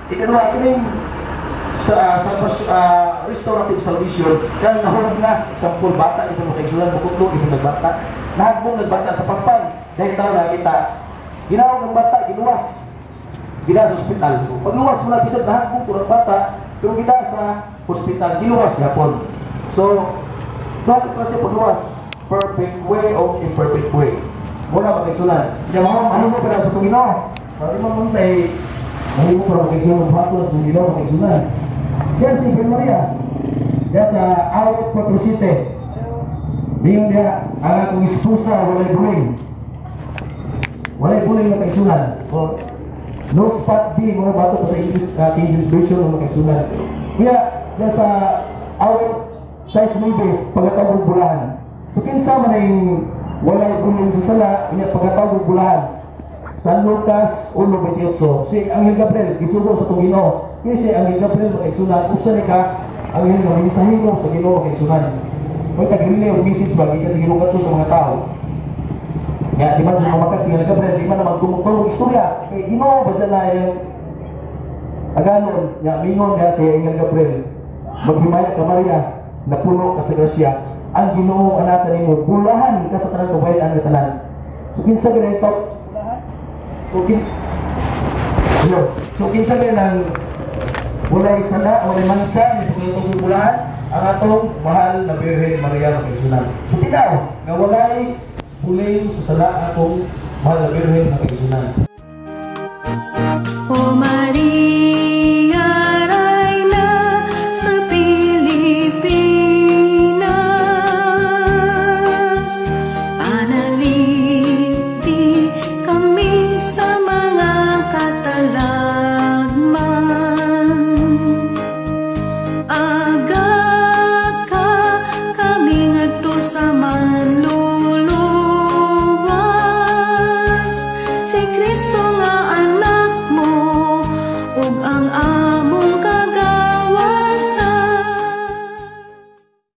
ikaduha kining sa restorative salvation kang nahulog na. Example, bata ito mo kaigsunan, bukod ito nagbata, nahagbong nagbata sa pagpag dahil tao na kita ginawag ng bata, giluwas gida sa ospital. Pagluwas mo na, bisag nahagbong ko ng bata pero gida sa ospital, giluwas gapon. So bakit kasi pagluwas? Perfect way o imperfect way muna, mga. Kaya mga mahimo pa na sa Ginoo. Mahimo mo tay, mahimo pa mga kaigsunan bato sa Ginoo, mga kaigsunan. Yan si Birhen Maria. Yan sa Awit 47. Diyon niya, ang akong esposa walay buling. Walay buling na kaigsunan. O, no spot B, mga bato pa sa English, King James Version ng mga kaigsunan. Kaya, yan sa Awit 6:9, pagkatawag bulahan. So kinsa man ang walay buling sa sala, inya pagkatawag bulahan? San Lucas 1:28. Si Anghel Gabriel, gisugo sa itong Ginoo. Kaya si Anghel Gabriel, mga kaigsunan, usa ni ka anghel nga mensahero sa Ginoo, mga kaigsunan. May tag-relay og message ba gikan sa Ginoo kadto sa mga tao. Nga di man mamatag si Anghel Gabriel, di man na magtumog-tumog istorya. Kay Ginoo ba dyan na yung aganon nga mingon nga si Anghel Gabriel, "Maghimaya ka, Maria, napuno ka sa grasya, ang Ginoo anata nimo, bulahan ka sa tanan kabayan nga tanan." So kinsa ganito? So kin Hello. So kinsa gani nang walay sala, walay mansa, ni pagkatong bulahan? Ang atong mahal na Birhen Maria, mga kaigsunan. So tinaw nga walay buling sa sala ang atong mahal na Birhen, mga kaigsunan. O Maria, Reyna sa Pilipinas, panalipdi kami sa mga katalagman. Aga ka kami ngadto sa manluluwas, si Kristo.